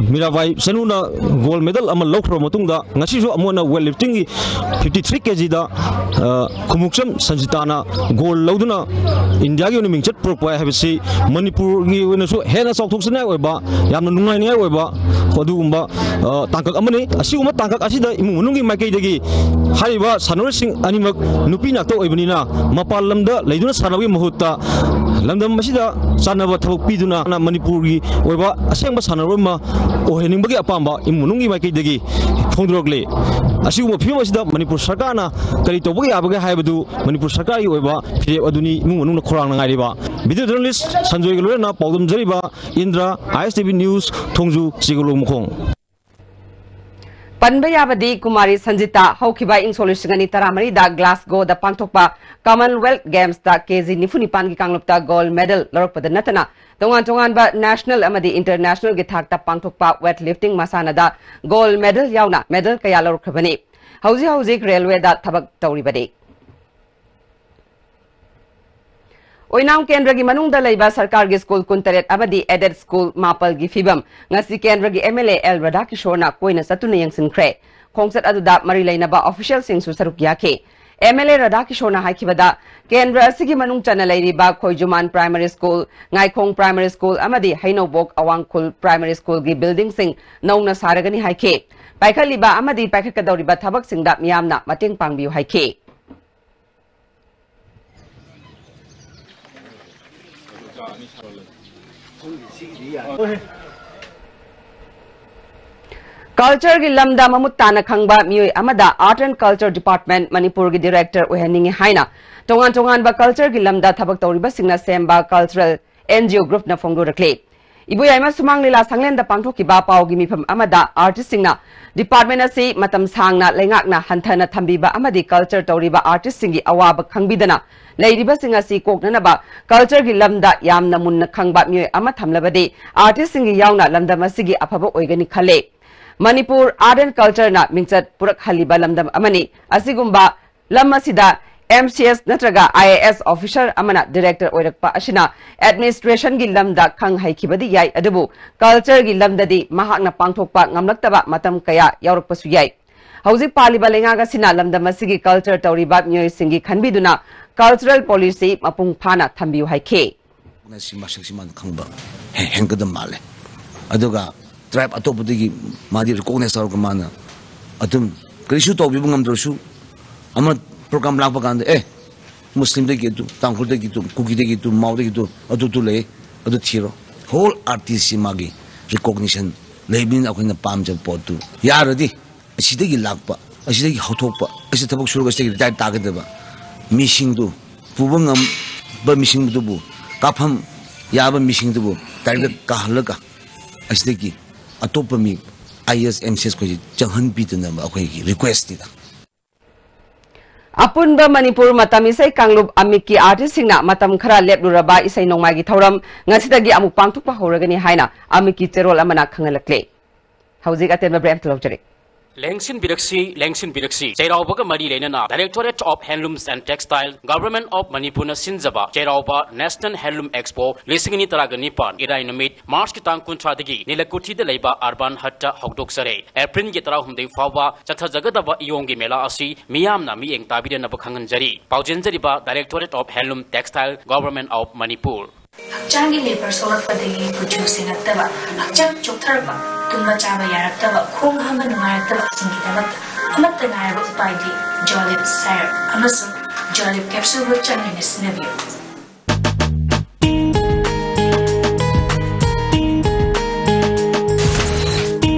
ꯃꯤꯔꯥꯕꯥꯏ ꯆꯅꯨꯅ ꯒꯣꯜ ꯃꯦꯗꯜ ꯑꯃ ꯂꯧꯈ꯭ꯔꯕ ꯃꯇꯨꯡꯗ, ꯉꯁꯤꯁꯨ ꯑꯃꯨꯛ ꯍꯟꯅ ꯋꯦꯠ ꯂꯤꯐꯇꯤꯡꯒꯤ ꯐꯤꯐꯇꯤ ꯊ꯭ꯔꯤ ꯀꯦ ꯖꯤꯗ, ꯑ, ꯈꯨꯃꯨꯛꯆꯝ ꯁꯟꯖꯤꯇꯥꯅ ꯒꯣꯜ ꯂꯧꯗꯨꯅ ꯏꯟꯗꯤꯌꯥꯒꯤ ꯑꯣꯏꯅ ꯃꯤꯡꯆꯠ ꯄꯨꯔꯛꯄ ꯍꯥꯏꯕꯁꯤ ꯃꯅꯤꯄꯨꯔꯒꯤ ꯑꯣꯏꯅꯁꯨ ꯍꯦꯟꯅ ꯆꯥꯎꯊꯣꯛꯆꯅꯤꯡꯉꯥꯏ ꯑꯣꯏꯕ, ꯌꯥꯝꯅ ꯅꯨꯡꯉꯥꯏꯅꯤꯡꯉꯥꯏ ꯑꯣꯏꯕ ꯑꯗꯨꯒꯨꯝꯕ, ꯑ, ꯇꯥꯡꯀꯛ ꯑꯃꯅꯤ꯫ ꯑꯁꯤꯒꯨꯝꯕ ꯇꯥꯡꯀꯛ ꯑꯁꯤꯗ ꯏꯃꯨꯡ ꯃꯅꯨꯡꯒꯤ ꯃꯥꯏꯀꯩꯗꯒꯤ ꯍꯥꯏꯔꯤꯕ ꯁꯥꯟꯅꯔꯣꯏꯁꯤꯡ ꯑꯅꯤꯃꯛ ꯅꯨꯄꯤ ꯉꯥꯛꯇ ꯑꯣꯏꯕꯅꯤꯅ, ꯃꯄꯥꯟ ꯂꯝꯗ ꯂꯩꯗꯨꯅ ꯁꯥꯟꯅꯕꯒꯤ ꯃꯍꯨꯠꯇ ꯂꯝꯗꯝ ꯑꯁꯤꯗ ꯆꯥꯟꯅꯕ ꯊꯕꯛ ꯄꯤꯗꯨꯅ ꯃꯅꯤꯄꯨꯔꯒꯤ ꯑꯣꯏꯕ ꯑꯁꯦꯡꯕ ꯁꯥꯟꯅꯔꯣꯏ ꯑꯃ ꯑꯣꯏꯍꯟꯅꯤꯡꯕꯒꯤ ꯑꯄꯥꯝꯕ ꯏꯃꯨꯡ ꯃꯅꯨꯡꯒꯤ ꯃꯥꯏꯀꯩꯗꯒꯤ ꯐꯣꯡꯗꯣꯔꯛꯂꯤ꯫ ꯑꯁꯤꯒꯨꯝꯕ ꯐꯤꯕꯝ ꯑꯁꯤꯗ ꯃꯅꯤꯄꯨꯔ ꯁꯔꯀꯥꯔꯅ ꯀꯔꯤ ꯇꯧꯕ ꯌꯥꯕꯒꯦ ꯍꯥꯏꯕꯗꯨ ꯃꯅꯤꯄꯨꯔ ꯁꯔꯀꯥꯔꯒꯤ ꯑꯣꯏꯕ ꯐꯤꯔꯦꯞ ꯑꯗꯨꯅꯤ ꯏꯃꯨꯡ ꯃꯅꯨꯡꯅ ꯈꯧꯔꯥꯡꯅ ꯉꯥꯏꯔꯤꯕ꯫ Video journalist ꯁꯟꯖꯣꯏꯒ ꯂꯣꯏꯅꯅ ꯄꯥꯎꯗꯝꯖꯔꯤꯕ ꯏꯟꯗ꯭ꯔ, ISTV News, ꯊꯣꯡꯖꯨ, ꯆꯤꯒꯂꯣꯡ ꯃꯈꯣꯡ꯫ ꯄꯟꯕ ꯌꯥꯕꯗꯤ ꯀꯨꯃꯥꯔꯤ ꯁꯟꯖꯤꯇꯥ ꯍꯧꯈꯤꯕ ꯏꯪ ꯁꯣꯛ ꯂꯤꯁꯤꯡ ꯑꯅꯤ ꯇꯔꯥꯃꯔꯤꯗ ꯒ꯭ꯂꯥꯁꯒꯣꯗ ꯄꯥꯡꯊꯣꯛꯄ Commonwealth Gamesꯇ KG ꯅꯤꯐꯨ ꯅꯤꯄꯥꯟꯒꯤ ꯀꯥꯡꯂꯨꯞꯇ gold medal ꯂꯧꯔꯛꯄꯗ ꯅꯠꯇꯅ ꯇꯣꯉꯥꯟ ꯇꯣꯉꯥꯟꯕ national ꯑꯃꯗꯤ internationalꯒꯤ ꯊꯥꯛꯇ ꯄꯥꯡꯊꯣꯛꯄ weightlifting ꯃꯁꯥꯟꯅꯗ gold medal ꯌꯥꯎꯅ medal ꯀꯌꯥ ꯂꯧꯔꯛꯈ꯭ꯔꯕꯅꯤ꯫ ꯍꯧꯖꯤꯛ ꯍꯧꯖꯤꯛ railwayꯗ ꯊꯕꯛ ꯇꯧꯔꯤꯕꯅꯤ꯫ ꯑꯣꯏꯅꯥꯝ ꯀꯦꯟꯗ꯭ꯔꯒꯤ ꯃꯅꯨꯡꯗ ꯂꯩꯕ ꯁꯔꯀꯥꯔꯒꯤ ꯁ꯭ꯀꯨꯜ ꯀꯨꯟꯇꯔꯦꯠ ꯑꯃꯗꯤ aided ꯁ꯭ꯀꯨꯜ ꯃꯥꯄꯜꯒꯤ ꯐꯤꯕꯝ ꯉꯁꯤ ꯀꯦꯟꯗ꯭ꯔꯒꯤ MLA ꯑꯦꯜ ꯔꯥꯙꯥꯀꯤꯁꯣꯔꯅ ꯀꯣꯏꯅ ꯆꯠꯇꯨꯅ ꯌꯦꯡꯁꯤꯟꯈ꯭ꯔꯦ꯫ ꯈꯣꯡꯆꯠ ꯑꯗꯨꯗ ꯃꯔꯤ ꯂꯩꯅꯕ officialꯁꯤꯡꯁꯨ ꯁꯔꯨꯛ ꯌꯥꯈꯤ꯫ MLA ꯔꯥꯙꯥꯀꯤꯁꯣꯔꯅ ꯍꯥꯏꯈꯤꯕꯗ, ꯀꯦꯟꯗ꯭ꯔ ꯑꯁꯤꯒꯤ ꯃꯅꯨꯡ ꯆꯟꯅ ꯂꯩꯔꯤꯕ ꯈꯣꯏꯖꯨꯃꯥꯟ Primary School, ꯉꯥꯏꯈꯣꯡ Primary School ꯑꯃꯗꯤ ꯍꯩꯅꯧꯕꯣꯛ ꯑꯋꯥꯡꯈꯨꯜ Primary Schoolꯒꯤ buildingꯁꯤꯡ ꯅꯧꯅ ꯁꯥꯔꯒꯅꯤ ꯍꯥꯏꯈꯤ꯫ ꯄꯥꯏꯈꯠꯂꯤꯕ ꯑꯃꯗꯤ ꯄꯥꯏꯈꯠꯀꯗꯧꯔꯤꯕ ꯊꯕꯛꯁꯤꯡꯗ ꯃꯤꯌꯥꯝꯅ ꯃꯇꯦꯡ ꯄꯥꯡꯕꯤꯌꯨ ꯍꯥꯏꯈꯤ꯫ Cultureꯒꯤ ꯂꯝꯗ ꯃꯃꯨꯠ ꯇꯥꯅ ꯈꯪꯕ ꯃꯤꯑꯣꯏ ꯑꯃꯗ Art and Culture Department ꯃꯅꯤꯄꯨꯔꯒꯤ director ꯑꯣꯏꯍꯟꯅꯤꯡꯏ ꯍꯥꯏꯅ ꯇꯣꯉꯥꯟ ꯇꯣꯉꯥꯟꯕ cultureꯒꯤ ꯂꯝꯗ ꯊꯕꯛ ꯇꯧꯔꯤꯕꯁꯤꯡꯅ ꯁꯦꯝꯕ cultural NGO groupꯅ ꯐꯣꯡꯗꯣꯔꯛꯂꯤ꯫ ꯏꯕꯣꯌꯥꯏꯃ ꯁꯨꯃꯥꯡ ꯂꯤꯂꯥ ꯁꯪꯂꯦꯟꯗ ꯄꯥꯡꯊꯣꯛꯈꯤꯕ ꯄꯥꯎꯒꯤ ꯃꯤꯐꯝ ꯑꯃꯗ artistꯁꯤꯡꯅ department ꯑꯁꯤ ꯃꯇꯝ ꯁꯥꯡꯅ ꯂꯩꯉꯥꯛꯅ ꯍꯟꯊꯅ ꯊꯝꯕꯤꯕ ꯑꯃꯗꯤ culture ꯇꯧꯔꯤꯕ artistꯁꯤꯡꯒꯤ ꯑꯋꯥꯕ ꯈꯪꯕꯤꯗꯅ ꯂꯩꯔꯤꯕꯁꯤꯡ ꯑꯁꯤ ꯀꯣꯛꯅꯅꯕ cultureꯒꯤ ꯂꯝꯗ ꯌꯥꯝꯅ ꯃꯨꯟꯅ ꯈꯪꯕ ꯃꯤꯑꯣꯏ ꯑꯃ ꯊꯝꯂꯕꯗꯤ artistꯁꯤꯡꯒꯤ ꯌꯥꯎꯅ ꯂꯝꯗꯝ ꯑꯁꯤꯒꯤ ꯑꯐꯕ ꯑꯣꯏꯒꯅꯤ ꯈꯜꯂꯤ꯫ ꯃꯅꯤꯄꯨꯔ Art and Cultureꯅ ꯃꯤꯡꯆꯠ ꯄꯨꯔꯛꯍꯜꯂꯤꯕ ꯂꯝꯗꯝ ꯑꯃꯅꯤ꯫ ꯑꯁꯤꯒꯨꯝꯕ ꯂꯝ ꯑꯁꯤꯗ MCS ꯅꯠꯇ꯭ꯔꯒ IAS officer ꯑꯃꯅ director ꯑꯣꯏꯔꯛꯄ ꯑꯁꯤꯅ administrationꯒꯤ ꯂꯝꯗ ꯈꯪ ꯍꯩꯈꯤꯕꯗꯤ ꯌꯥꯏ, ꯑꯗꯨꯕꯨ cultureꯒꯤ ꯂꯝꯗꯗꯤ ꯃꯍꯥꯛꯅ ꯄꯥꯡꯊꯣꯛꯄ ꯉꯝꯂꯛꯇꯕ ꯃꯇꯝ ꯀꯌꯥ ꯌꯥꯎꯔꯛꯄꯁꯨ ꯌꯥꯏ꯫ ꯍꯧꯖꯤꯛ ꯄꯥꯜꯂꯤꯕ ꯂꯩꯉꯥꯛ ꯑꯁꯤꯅ ꯂꯝꯗꯝ ꯑꯁꯤꯒꯤ culture ꯇꯧꯔꯤꯕ ꯃꯤꯑꯣꯏꯁꯤꯡꯒꯤ ꯈꯟꯕꯤꯗꯨꯅ cultural policy ꯃꯄꯨꯡ ꯐꯥꯅ ꯊꯝꯕꯤꯌꯨ ꯍꯥꯏꯈꯤ꯫ ꯅ ꯁꯤ ꯃꯁꯛꯁꯤ ꯃꯥꯅ ꯈꯪꯕ ꯍꯦ-, ꯍꯦꯟꯒꯗꯕ ꯃꯥꯜꯂꯦ꯫ ꯑꯗꯨꯒ tribe ꯑꯇꯣꯞꯄꯗꯒꯤ ꯃꯥꯗꯤ recognize ꯇꯧꯔꯒ ꯃꯥꯅ ꯑꯗꯨꯝ ꯀꯔꯤꯁꯨ ꯇꯧꯕꯤꯕ ꯉꯝꯗ꯭ꯔꯁꯨ, ꯑꯃ program ꯂꯥꯛꯄ ꯀꯥꯟꯗ, "ꯑꯦ, ꯃꯨꯁꯂꯤꯝꯗꯒꯤ ꯑꯗꯨ, ꯇꯥꯡꯈꯨꯜꯗꯒꯤ ꯑꯗꯨ, ꯀꯨꯀꯤꯗꯒꯤ ꯑꯗꯨ, ꯃꯥꯎꯗꯒꯤ ꯑꯗꯨ, ꯑꯗꯨ, ꯑꯗꯨ ꯂꯩ, ꯑꯗꯨ ꯊꯤꯔꯣ"꯫ Whole artistꯁꯤ ꯃꯥꯒꯤ recognition ꯂꯩꯕꯅꯤꯅ ꯑꯩꯈꯣꯏꯅ ꯄꯥꯝꯖꯕ ꯄꯣꯠꯇꯨ ꯌꯥꯔꯗꯤ ꯑꯁꯤꯗꯒꯤ ꯂꯥꯛꯄ, ꯑꯁꯤꯗꯒꯤ ꯍꯧꯊꯣꯛꯄ, ꯑꯁꯤ ꯊꯕꯛ ꯁꯨꯔꯒ ꯑꯁꯤꯗꯒꯤ retire ꯇꯥꯒꯗꯕ ꯃꯤꯁꯤꯡꯗꯨ ꯄꯨꯕ ꯉꯝꯕ ꯃꯤꯁꯤꯡꯗꯨꯕꯨ ꯀꯥꯞꯐꯝ ꯌꯥꯕ ꯃꯤꯁꯤꯡꯗꯨꯕꯨ ꯗꯥꯏꯔꯦꯛꯇ ꯀꯥꯍꯜꯂꯒ ꯑꯁꯤꯗꯒꯤ ꯑꯇꯣꯞꯄ ꯃꯤ I A S, I A S M C S ꯈꯣꯏꯁꯤ ꯆꯪꯍꯟꯕꯤꯗꯅꯕ ꯑꯩꯈꯣꯏꯒꯤ ꯔꯤꯀ꯭ꯋꯦꯁꯅꯤꯗ꯫ ꯑꯄꯨꯟꯕ ꯃꯅꯤꯄꯨꯔ ꯃꯇꯝ ꯏꯁꯩ ꯀꯥꯡꯂꯨꯞ ꯑꯃꯤꯛꯀꯤ ꯑꯥꯔꯇꯤꯁꯁꯤꯡꯅ ꯃꯇꯝ ꯈꯔ ꯂꯦꯞꯂꯨꯔꯕ ꯏꯁꯩ ꯅꯣꯡꯃꯥꯏꯒꯤ ꯊꯧꯔꯝ ꯉꯁꯤꯗꯒꯤ ꯑꯃꯨꯛ ꯄꯥꯡꯊꯣꯛꯄ ꯍꯧꯔꯒꯅꯤ ꯍꯥꯏꯅ ꯑꯃꯤꯛꯀꯤ ꯆꯦꯔꯣꯜ ꯑꯃꯅ ꯈꯪꯍꯜꯂꯛꯂꯦ꯫ ꯍꯧꯖꯤꯛ ꯑꯇꯦꯟꯕ ꯕ꯭ꯔꯦꯛ ꯑꯃ ꯂꯧꯖꯔꯤ꯫ ꯂꯦꯡꯁꯤꯟꯕꯤꯔꯛꯁꯤ, ꯂꯦꯡꯁꯤꯟꯕꯤꯔꯛꯁꯤ꯫ ꯆꯩꯔꯥꯎꯕꯒ ꯃꯔꯤ ꯂꯩꯅꯅ Directorate of Handlooms and Textile, Government of ꯃꯅꯤꯄꯨꯔꯅ ꯁꯤꯟꯖꯕ ꯆꯩꯔꯥꯎꯕ National Handloom Expo ꯂꯤꯁꯤꯡ ꯑꯅꯤ ꯇꯔꯥꯒ ꯅꯤꯄꯥꯟ, ꯏꯔꯥꯏ ꯅꯨꯃꯤꯠ ꯃꯥꯔꯆꯀꯤ ꯇꯥꯡ ꯀꯨꯟꯊ꯭ꯔꯥꯗꯒꯤ ꯅꯤꯂꯀꯨꯊꯤꯗ ꯂꯩꯕ ꯑꯔꯕꯥꯟ ꯍꯠꯇ ꯍꯧꯗꯣꯛꯆꯔꯦ꯫ ꯑꯦꯄ꯭ꯔꯤꯜꯒꯤ ꯇꯔꯥꯍꯨꯝꯗꯣꯏ ꯐꯥꯎꯕ ꯆꯠꯊꯖꯒꯗꯕ ꯏꯌꯣꯡꯒꯤ ꯃꯦꯂꯥ ꯑꯁꯤ ꯃꯤꯌꯥꯝꯅ ꯃꯤꯠꯌꯦꯡ ꯇꯥꯕꯤꯔꯅꯕ ꯈꯪꯍꯟꯖꯔꯤ꯫ ꯄꯥꯎꯖꯦꯟꯖꯔꯤꯕ Directorate of Handloom Textile, Government of Manipur. ꯍꯛꯆꯥꯡꯒꯤ ꯂꯦꯕꯔ ꯁꯣꯛꯂꯛꯄꯗꯒꯤ ꯀꯨꯆꯨ ꯁꯦꯡꯉꯛꯇꯕ, ꯍꯛꯆꯥꯡ ꯆꯣꯛꯊꯔꯛꯄ, ꯇꯨꯝꯕ ꯆꯥꯕ ꯌꯥꯔꯛꯇꯕ, ꯈꯣꯡ ꯍꯥꯝꯕ ꯅꯨꯡꯉꯥꯏꯔꯛꯇꯕꯁꯤꯡꯒꯤꯗꯃꯛꯇ ꯑꯃꯠꯇ ꯉꯥꯏꯔꯕ ꯎꯄꯥꯏꯗꯤ ꯖꯣꯂꯤꯞ ꯁꯥꯏꯔꯞ ꯑꯃꯁꯨꯡ ꯖꯣꯂꯤꯞ ꯀꯦꯞꯁꯨꯜꯕꯨ ꯆꯥꯡ ꯅꯥꯏꯅ ꯁꯤꯖꯤꯟꯅꯕꯤꯌꯨ꯫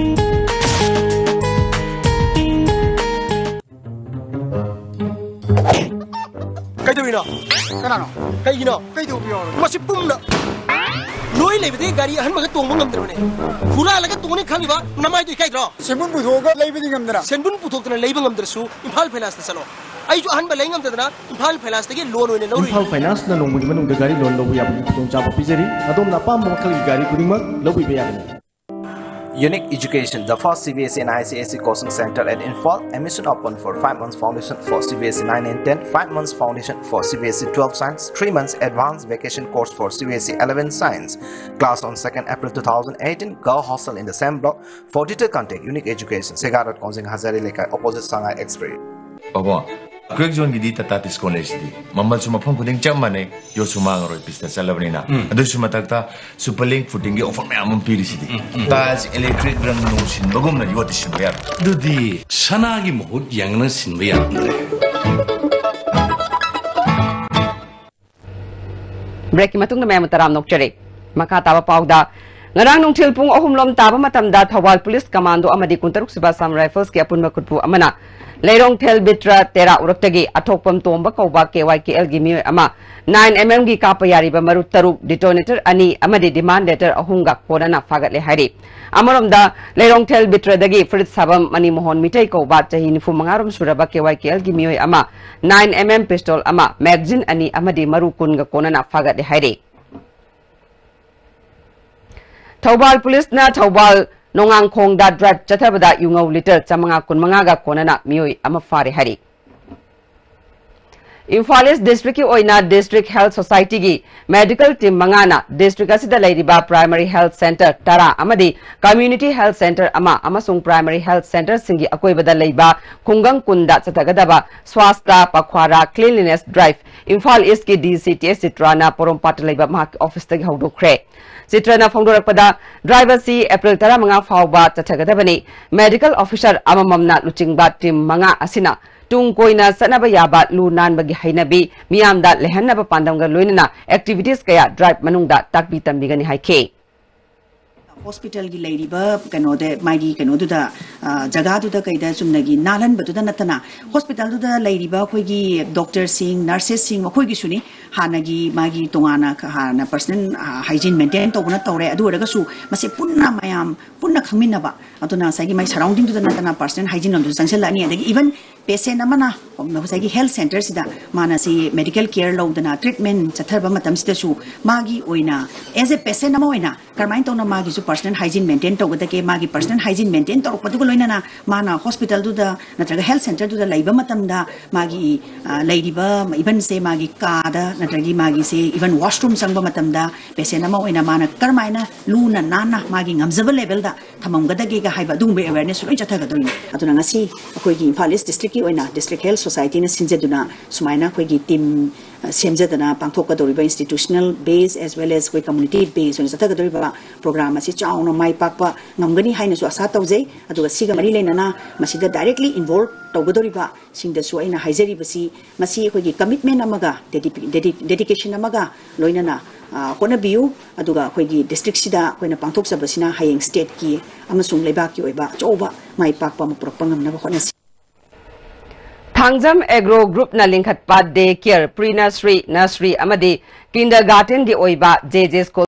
ꯀꯩꯗꯧꯔꯤꯅꯣ? ꯀꯅꯥꯅꯣ? ꯀꯩꯒꯤꯅꯣ? ꯀꯩꯗꯧꯕ ꯌꯥꯎꯔꯒꯦ? ꯃꯁꯤ ꯄꯨꯝꯅ ꯂꯣꯏ ꯂꯩꯕꯗꯒꯤ ꯒꯥꯔꯤ ꯑꯍꯟꯕꯒ ꯇꯣꯡꯕ ꯉꯝꯗ꯭ꯔꯕꯅꯦ꯫ ꯍꯨꯔꯥꯜꯂꯒ ꯇꯣꯡꯅꯤ ꯈꯜꯂꯤꯕ ꯅꯃꯥꯏꯗꯣ ꯏꯀꯥꯏꯗ꯭ꯔꯣ? ꯁꯦꯟꯕꯨꯟ ꯄꯨꯊꯣꯛꯑꯒ ꯂꯩꯕꯗꯤ ꯉꯝꯗꯅ꯫ ꯁꯦꯟꯕꯨꯟ ꯄꯨꯊꯣꯛꯇꯅ ꯂꯩꯕ ꯉꯝꯗ꯭ꯔꯁꯨ ꯏꯝꯐꯥꯜ ꯐꯥꯏꯅꯥꯟꯁꯇ ꯆꯠꯂꯣ꯫ ꯑꯩꯁꯨ ꯑꯍꯟꯕ ꯂꯩ ꯉꯝꯗꯗꯅ ꯏꯝꯐꯥꯜ ꯐꯥꯏꯅꯥꯟꯁꯇꯒꯤ ꯂꯣꯟ ꯑꯣꯏꯅ ꯂꯧꯔꯨꯏ꯫ ꯏꯝꯐꯥꯜ ꯐꯥꯏꯅꯥꯟꯁꯅ ꯅꯣꯡꯃꯒꯤ ꯃꯅꯨꯡꯗ ꯒꯥꯔꯤ ꯂꯣꯟ ꯂꯧꯕ ꯌꯥꯕꯒꯤ ꯈꯨꯗꯣꯡꯆꯥꯕ ꯄꯤꯖꯔꯤ꯫ ꯑꯗꯣꯝꯅ ꯑꯄꯥꯝꯕ ꯃꯈꯜꯒꯤ ꯒꯥꯔꯤ ꯈꯨꯗꯤꯡꯃꯛ ꯂꯧꯕꯤꯕ ꯌꯥꯒꯅꯤ꯫ Unique Education, the first C B S E and I C S E coaching center at Imphal. Admission open for five months foundation for C B S E nine and ten, five months foundation for C B S E twelve science, three months advanced vacation course for C B S E eleven science. Class on second April two thousand eighteen. Girl hostel in the same block. For detail contact Unique Education, Sega Road, Kongjeng Hazare Lekai, opposite Sangai Express. ꯄꯥꯕꯨꯡ, ꯀ꯭ꯔꯦꯛ ꯖꯣꯟꯒꯤꯗꯤ ꯇꯥꯇꯥ ꯇꯤꯁꯀꯣꯟ ꯂꯩꯁꯤꯗꯤ꯫ ꯃꯃꯜꯁꯨ ꯃꯐꯝ ꯈꯨꯗꯤꯡ ꯆꯞ ꯃꯥꯟꯅꯩ, ꯌꯣꯠꯁꯨ ꯃꯥꯡꯉꯔꯣꯏ, ꯄꯤꯁꯇ ꯆꯠꯂꯕꯅꯤꯅ꯫ ꯎꯝ꯫ ꯑꯗꯨꯁꯨ ꯃꯊꯛꯇ super link ꯐꯨꯇꯤꯡꯒꯤ offer ꯃꯌꯥꯝ ꯑꯃ ꯄꯤꯔꯤꯁꯤꯗꯤ꯫ ꯎꯝ, ꯎꯝ, ꯎꯝ꯫ ꯇꯥꯏꯜꯁ, ꯏꯂꯦꯛꯇ꯭ꯔꯤꯛ, ꯔꯪ ꯅꯨꯡ ꯁꯤꯟꯕꯒꯨꯝꯅ ꯌꯣꯠꯇꯤ ꯁꯤꯟꯕ ꯌꯥꯔꯣꯏ꯫ ꯑꯗꯨꯗꯤ ꯁꯅꯥꯒꯤ ꯃꯍꯨꯠ ꯌꯥꯡꯅ ꯁꯤꯟꯕ ꯌꯥꯔꯝꯗ꯭ꯔꯦ꯫ ꯕ꯭ꯔꯦꯛꯀꯤ ꯃꯇꯨꯡꯗ ꯃꯌꯥꯝ ꯇꯔꯥꯝꯅ ꯑꯣꯛꯆꯔꯤ꯫ ꯃꯈꯥ ꯇꯥꯕ ꯄꯥꯎꯗ, ꯉꯔꯥꯡ ꯅꯨꯡꯊꯤꯜ ꯄꯨꯡ ꯑꯍꯨꯝ ꯂꯣꯝ ꯇꯥꯕ ꯃꯇꯝꯗ ꯊꯧꯕꯥꯜ ꯄꯨꯂꯤꯁ ꯀꯃꯥꯟꯗꯣ ꯑꯃꯗꯤ ꯀꯨꯟꯇꯔꯨꯛ ꯁꯨꯕ ꯑꯁꯥꯝ ꯔꯥꯏꯐꯜꯁꯀꯤ ꯑꯄꯨꯟꯕ ꯈꯨꯠꯄꯨ ꯑꯃꯅ ꯂꯩꯔꯣꯡꯊꯦꯜ ꯕꯤꯇ꯭ꯔ ꯇꯦꯔꯥ ꯎꯔꯛꯇꯒꯤ ꯑꯊꯣꯛꯄꯝ ꯇꯣꯝꯕ ꯀꯧꯕ ꯀꯦ ꯋꯥꯏ ꯀꯦ ꯑꯦꯜꯒꯤ ꯃꯤꯑꯣꯏ ꯑꯃ ꯅꯥꯏꯟ ꯑꯦꯝ ꯑꯦꯝꯒꯤ ꯀꯥꯞꯄ ꯌꯥꯔꯤꯕ ꯃꯔꯨ ꯇꯔꯨꯛ, ꯗꯤꯇꯣꯅꯦꯇꯔ ꯑꯅꯤ ꯑꯃꯗꯤ ꯗꯤꯃꯥꯟ ꯂꯦꯇꯔ ꯑꯍꯨꯝꯒ ꯀꯣꯟꯅꯅ ꯐꯥꯒꯠꯂꯦ ꯍꯥꯏꯔꯤ꯫ ꯑꯃꯔꯣꯝꯗ ꯂꯩꯔꯣꯡꯊꯦꯜ ꯕꯤꯇ꯭ꯔꯗꯒꯤ ꯐꯨꯔꯤꯠ ꯁꯥꯐꯝ ꯃꯅꯤꯃꯣꯍꯟ ꯃꯤꯇꯩ ꯀꯧꯕ ꯆꯍꯤ ꯅꯤꯐꯨ ꯃꯉꯥ ꯔꯣꯝ ꯁꯨꯔꯕ ꯀꯦ ꯋꯥꯏ ꯀꯦ ꯑꯦꯜꯒꯤ ꯃꯤꯑꯣꯏ ꯑꯃ ꯅꯥꯏꯟ ꯑꯦꯝ ꯑꯦꯝ ꯄꯤꯁꯇꯣꯜ ꯑꯃ, ꯃꯦꯒꯖꯤꯟ ꯑꯅꯤ ꯑꯃꯗꯤ ꯃꯔꯨ ꯀꯨꯟꯒ ꯀꯣꯟꯅꯅ ꯐꯥꯒꯠꯂꯦ ꯍꯥꯏꯔꯤ꯫ ꯊꯧꯕꯥꯜ ꯄꯨꯂꯤꯁꯅ ꯊꯧꯕꯥꯜ ꯅꯣꯡꯉꯥꯡꯈꯣꯡꯗ ꯗ꯭ꯔꯥꯏꯚ ꯆꯠꯊꯕꯗ ꯌꯨꯉꯧ ꯂꯤꯇꯔ ꯆꯥꯃꯉꯥ ꯀꯨꯟꯃꯉꯥꯒ ꯀꯣꯟꯅꯅ ꯃꯤꯑꯣꯏ ꯑꯃ ꯐꯥꯔꯦ ꯍꯥꯏꯔꯤ꯫ ꯏꯝꯐꯥꯜ ꯏꯁ ꯗꯤꯁꯇ꯭ꯔꯤꯛꯀꯤ ꯑꯣꯏꯅ ꯗꯤꯁꯇ꯭ꯔꯤꯛ ꯍꯦꯜꯊ ꯁꯣꯁꯥꯏꯇꯤꯒꯤ ꯃꯦꯗꯤꯀꯦꯜ ꯇꯤꯝ ꯃꯉꯥꯅ ꯗꯤꯁꯇ꯭ꯔꯤꯛ ꯑꯁꯤꯗ ꯂꯩꯔꯤꯕ ꯄ꯭ꯔꯥꯏꯃꯔꯤ ꯍꯦꯜꯊ ꯁꯦꯟꯇꯔ ꯇꯔꯥ ꯑꯃꯗꯤ ꯀꯝꯃ꯭ꯌꯨꯅꯤꯇꯤ ꯍꯦꯜꯊ ꯁꯦꯟꯇꯔ ꯑꯃ ꯑꯃꯁꯨꯡ ꯄ꯭ꯔꯥꯏꯃꯔꯤ ꯍꯦꯜꯊ ꯁꯦꯟꯇꯔꯁꯤꯡꯒꯤ ꯑꯀꯣꯏꯕꯗ ꯂꯩꯕ ꯈꯨꯡꯒꯪ ꯀꯨꯟꯗ ꯆꯠꯊꯒꯗꯕ ꯁ꯭ꯋꯥꯁꯇ ꯄꯈ꯭ꯋꯥꯔꯥ ꯀ꯭ꯂꯤꯟꯂꯤꯅꯦꯁ ꯗ꯭ꯔꯥꯏꯚ ꯏꯝꯐꯥꯜ ꯏꯁꯀꯤ ꯗꯤ ꯁꯤ ꯇꯤ ꯑꯦꯁ ꯆꯤꯇ꯭ꯔꯥꯅ ꯄꯣꯔꯣꯝꯄꯥꯠꯇ ꯂꯩꯕ ꯃꯍꯥꯛꯀꯤ ꯑꯣꯐꯤꯁꯇꯒꯤ ꯍꯧꯗꯣꯛꯈ꯭ꯔꯦ꯫ ꯆꯤꯇ꯭ꯔꯅ ꯐꯣꯡꯗꯣꯔꯛꯄꯗ, ꯗ꯭ꯔꯥꯏꯚ ꯑꯁꯤ ꯑꯦꯄ꯭ꯔꯤꯜ ꯇꯔꯥꯃꯉꯥ ꯐꯥꯎꯕ ꯆꯠꯊꯒꯗꯕꯅꯤ꯫ ꯃꯦꯗꯤꯀꯦꯜ ꯑꯣꯐꯤꯁꯥꯔ ꯑꯃꯃꯝꯅ ꯂꯨꯆꯤꯡꯕ ꯇꯤꯝ ꯃꯉꯥ ꯑꯁꯤꯅ ꯇꯨꯡ ꯀꯣꯏꯅ ꯆꯠꯅꯕ ꯌꯥꯕ ꯂꯨ ꯅꯥꯟꯕꯒꯤ ꯍꯩꯅꯕꯤ ꯃꯤꯌꯥꯝꯗ ꯂꯩꯍꯟꯅꯕ ꯄꯥꯟꯗꯝꯒ ꯂꯣꯏꯅꯅ ꯑꯦꯛꯇꯤꯚꯤꯇꯤꯁ ꯀꯌꯥ ꯗ꯭ꯔꯥꯏꯚ ꯃꯅꯨꯡꯗ ꯇꯥꯛꯄꯤ ꯇꯝꯕꯤꯒꯅꯤ ꯍꯥꯏꯈꯤ꯫ ꯍꯣꯁꯄꯤꯇꯥꯜꯒꯤ ꯂꯩꯔꯤꯕ ꯀꯩꯅꯣꯗ, ꯃꯥꯒꯤ ꯀꯩꯅꯣꯗꯨꯗ, ꯑ, ꯖꯒꯥꯗꯨꯗ ꯀꯩꯗ ꯆꯨꯝꯅꯒꯤ ꯅꯥꯜꯍꯟꯕꯗꯨꯗ ꯅꯠꯇꯅ, ꯍꯣꯁꯄꯤꯇꯥꯜꯗꯨꯗ ꯂꯩꯔꯤꯕ ꯑꯩꯈꯣꯏꯒꯤ ꯗꯣꯛꯇꯔꯁꯤꯡ, ꯅꯔꯁꯦꯁꯁꯤꯡ, ꯃꯈꯣꯏꯒꯤꯁꯨꯅꯤ꯫ ꯍꯥꯟꯅꯒꯤ ꯃꯥꯒꯤ ꯇꯣꯉꯥꯟꯅ ꯈ-, ꯍꯥꯟꯅ ꯄꯔꯁꯅꯦꯜ, ꯑ, ꯍꯥꯏꯖꯤꯟ ꯃꯦꯟꯇꯦꯟ ꯇꯧꯕꯅ ꯇꯧꯔꯦ꯫ ꯑꯗꯨ ꯑꯣꯏꯔꯒꯁꯨ ꯃꯁꯤ ꯄꯨꯟꯅ ꯃꯌꯥꯝ ꯄꯨꯟꯅ ꯈꯪꯃꯤꯟꯅꯕ, ꯑꯗꯨꯅ ꯉꯁꯥꯏꯒꯤ ꯃꯥꯏ ꯁꯔꯥꯎꯟꯗꯤꯡꯗꯨꯗ ꯅꯠꯇꯅ ꯄꯔꯁꯅꯦꯜ ꯍꯥꯏꯖꯤꯟ ꯂꯣꯝꯗꯁꯨ ꯆꯪꯁꯤꯜꯂꯛꯑꯅꯤ꯫ ꯑꯗꯒꯤ ꯏꯚꯟ ꯄꯦꯁꯦꯟ ꯑꯃꯅ ꯉꯁꯥꯏꯒꯤ ꯍꯦꯜꯊ ꯁꯦꯟꯇꯔꯁꯤꯗ ꯃꯥꯅ ꯁꯤ ꯃꯦꯗꯤꯀꯦꯜ ꯀꯦꯌꯔ ꯂꯧꯗꯅ ꯇ꯭ꯔꯤꯠꯃꯦꯟ ꯆꯠꯊꯕ ꯃꯇꯝꯁꯤꯗꯁꯨ ꯃꯥꯒꯤ ꯑꯣꯏꯅ, ꯑꯦꯁ ꯑꯦ ꯄꯦꯁꯦꯟ ꯑꯃ ꯑꯣꯏꯅ ꯀꯔꯝꯍꯥꯏꯅ ꯇꯧꯅ ꯃꯥꯒꯤꯁꯨ ꯄꯔꯁꯅꯦꯜ ꯍꯥꯏꯖꯤꯟ ꯃꯦꯟꯇꯦꯟ ꯇꯧꯒꯗꯒꯦ, ꯃꯥꯒꯤ ꯄꯔꯁꯅꯦꯜ ꯍꯥꯏꯖꯤꯟ ꯃꯦꯟꯇꯦꯟ ꯇꯧꯔꯛꯄꯗꯨꯒ ꯂꯣꯏꯅꯅ ꯃꯥꯅ ꯍꯣꯁꯄꯤꯇꯥꯜꯗꯨꯗ ꯅꯠꯇ꯭ꯔꯒ ꯍꯦꯜꯊ ꯁꯦꯟꯇꯔꯗꯨꯗ ꯂꯩꯕ ꯃꯇꯝꯗ ꯃꯥꯒꯤ, ꯑ, ꯂꯩꯔꯤꯕ ꯏꯚꯟꯁꯦ ꯃꯥꯒꯤ ꯀꯥꯗ ꯅꯠꯇ꯭ꯔꯒꯤ ꯃꯥꯒꯤꯁꯦ ꯏꯚꯟ ꯋꯥꯁꯔꯨꯝ ꯆꯪꯕ ꯃꯇꯝꯗ ꯄꯦꯁꯦꯟ ꯑꯃ ꯑꯣꯏꯅ ꯃꯥꯅ ꯀꯔꯝꯍꯥꯏꯅ ꯂꯨꯅ ꯅꯥꯟꯅ ꯃꯥꯒꯤ ꯉꯝꯖꯕ ꯂꯦꯚꯦꯜꯗ ꯊꯝꯃꯝꯒꯗꯒꯦꯒ ꯍꯥꯏꯕ ꯑꯗꯨꯒꯨꯝꯕ ꯑꯦꯋꯦꯔꯅꯦꯁꯁꯨ ꯂꯣꯏ ꯆꯠꯊꯒꯗꯣꯏꯅꯤ꯫ ꯑꯗꯨꯅ ꯉꯁꯤ ꯑꯩꯈꯣꯏꯒꯤ ꯏꯝꯐꯥꯜ ꯏꯁ ꯗꯤꯁꯇ꯭ꯔꯤꯛꯀꯤ ꯑꯣꯏꯅ ꯗꯤꯁꯇ꯭ꯔꯤꯛ ꯍꯦꯜꯊ ꯁꯣꯁꯥꯏꯇꯤꯅ ꯁꯤꯟꯖꯗꯨꯅ ꯁꯨꯃꯥꯏꯅ ꯑꯩꯈꯣꯏꯒꯤ ꯇꯤꯝ, ꯑ, ꯁꯦꯝꯖꯗꯅ ꯄꯥꯡꯊꯣꯛꯀꯗꯧꯔꯤꯕ, institutional base as well as ꯑꯩꯈꯣꯏ community base ꯑꯣꯏꯅ ꯆꯠꯊꯒꯗꯧꯔꯤꯕ ꯄ꯭ꯔꯣꯒ꯭ꯔꯥꯝ ꯑꯁꯤ ꯆꯥꯎꯅ ꯃꯥꯏ ꯄꯥꯛꯄ ꯉꯝꯒꯅꯤ ꯍꯥꯏꯅꯁꯨ ꯑꯁꯥ ꯇꯧꯖꯩ꯫ ꯑꯗꯨꯒ ꯁꯤꯒ ꯃꯔꯤ ꯂꯩꯅꯅ ꯃꯁꯤꯗ directly involve ꯇꯧꯒꯗꯧꯔꯤꯕ ꯁꯤꯡꯗꯁꯨ ꯑꯩꯅ ꯍꯥꯏꯖꯔꯤꯕꯁꯤ, ꯃꯁꯤ ꯑꯩꯈꯣꯏꯒꯤ commitment ꯑꯃꯒ, ꯗꯦꯗꯤ-, ꯗꯦꯗꯤ-, dedication ꯑꯃꯒ ꯂꯣꯏꯅꯅ ꯑ, ꯍꯣꯠꯅꯕꯤꯌꯨ꯫ ꯑꯗꯨꯒ ꯑꯩꯈꯣꯏꯒꯤ ꯗꯤꯁꯇ꯭ꯔꯤꯛꯁꯤꯗ ꯑꯩꯈꯣꯏꯅ ꯄꯥꯡꯊꯣꯛꯆꯕꯁꯤꯅ ꯍꯌꯦꯡ ꯁ꯭ꯇꯦꯠꯀꯤ ꯑꯃꯁꯨꯡ ꯂꯩꯕꯥꯛꯀꯤ ꯑꯣꯏꯕ ꯑꯆꯧꯕ ꯃꯥꯏ ꯄꯥꯛꯄ ꯑꯃ ꯄꯨꯔꯛꯄ ꯉꯝꯅꯕ ꯍꯣꯠꯅꯁꯤ꯫ ꯊꯥꯡꯖꯝ ꯑꯦꯒ꯭ꯔꯣ ꯒ꯭ꯔꯨꯞꯅ ꯂꯤꯡꯈꯠꯄ ꯗꯦ ꯀꯦꯌꯔ, ꯄ꯭ꯔꯤ ꯅꯔꯁꯔꯤ, ꯅꯔꯁꯔꯤ ꯑꯃꯗꯤ ꯀꯤꯟꯗꯔ ꯒꯥꯔꯗꯦꯟꯒꯤ ꯑꯣꯏꯕ ꯖꯦ ꯖꯦ ꯁ꯭ꯀꯨꯜ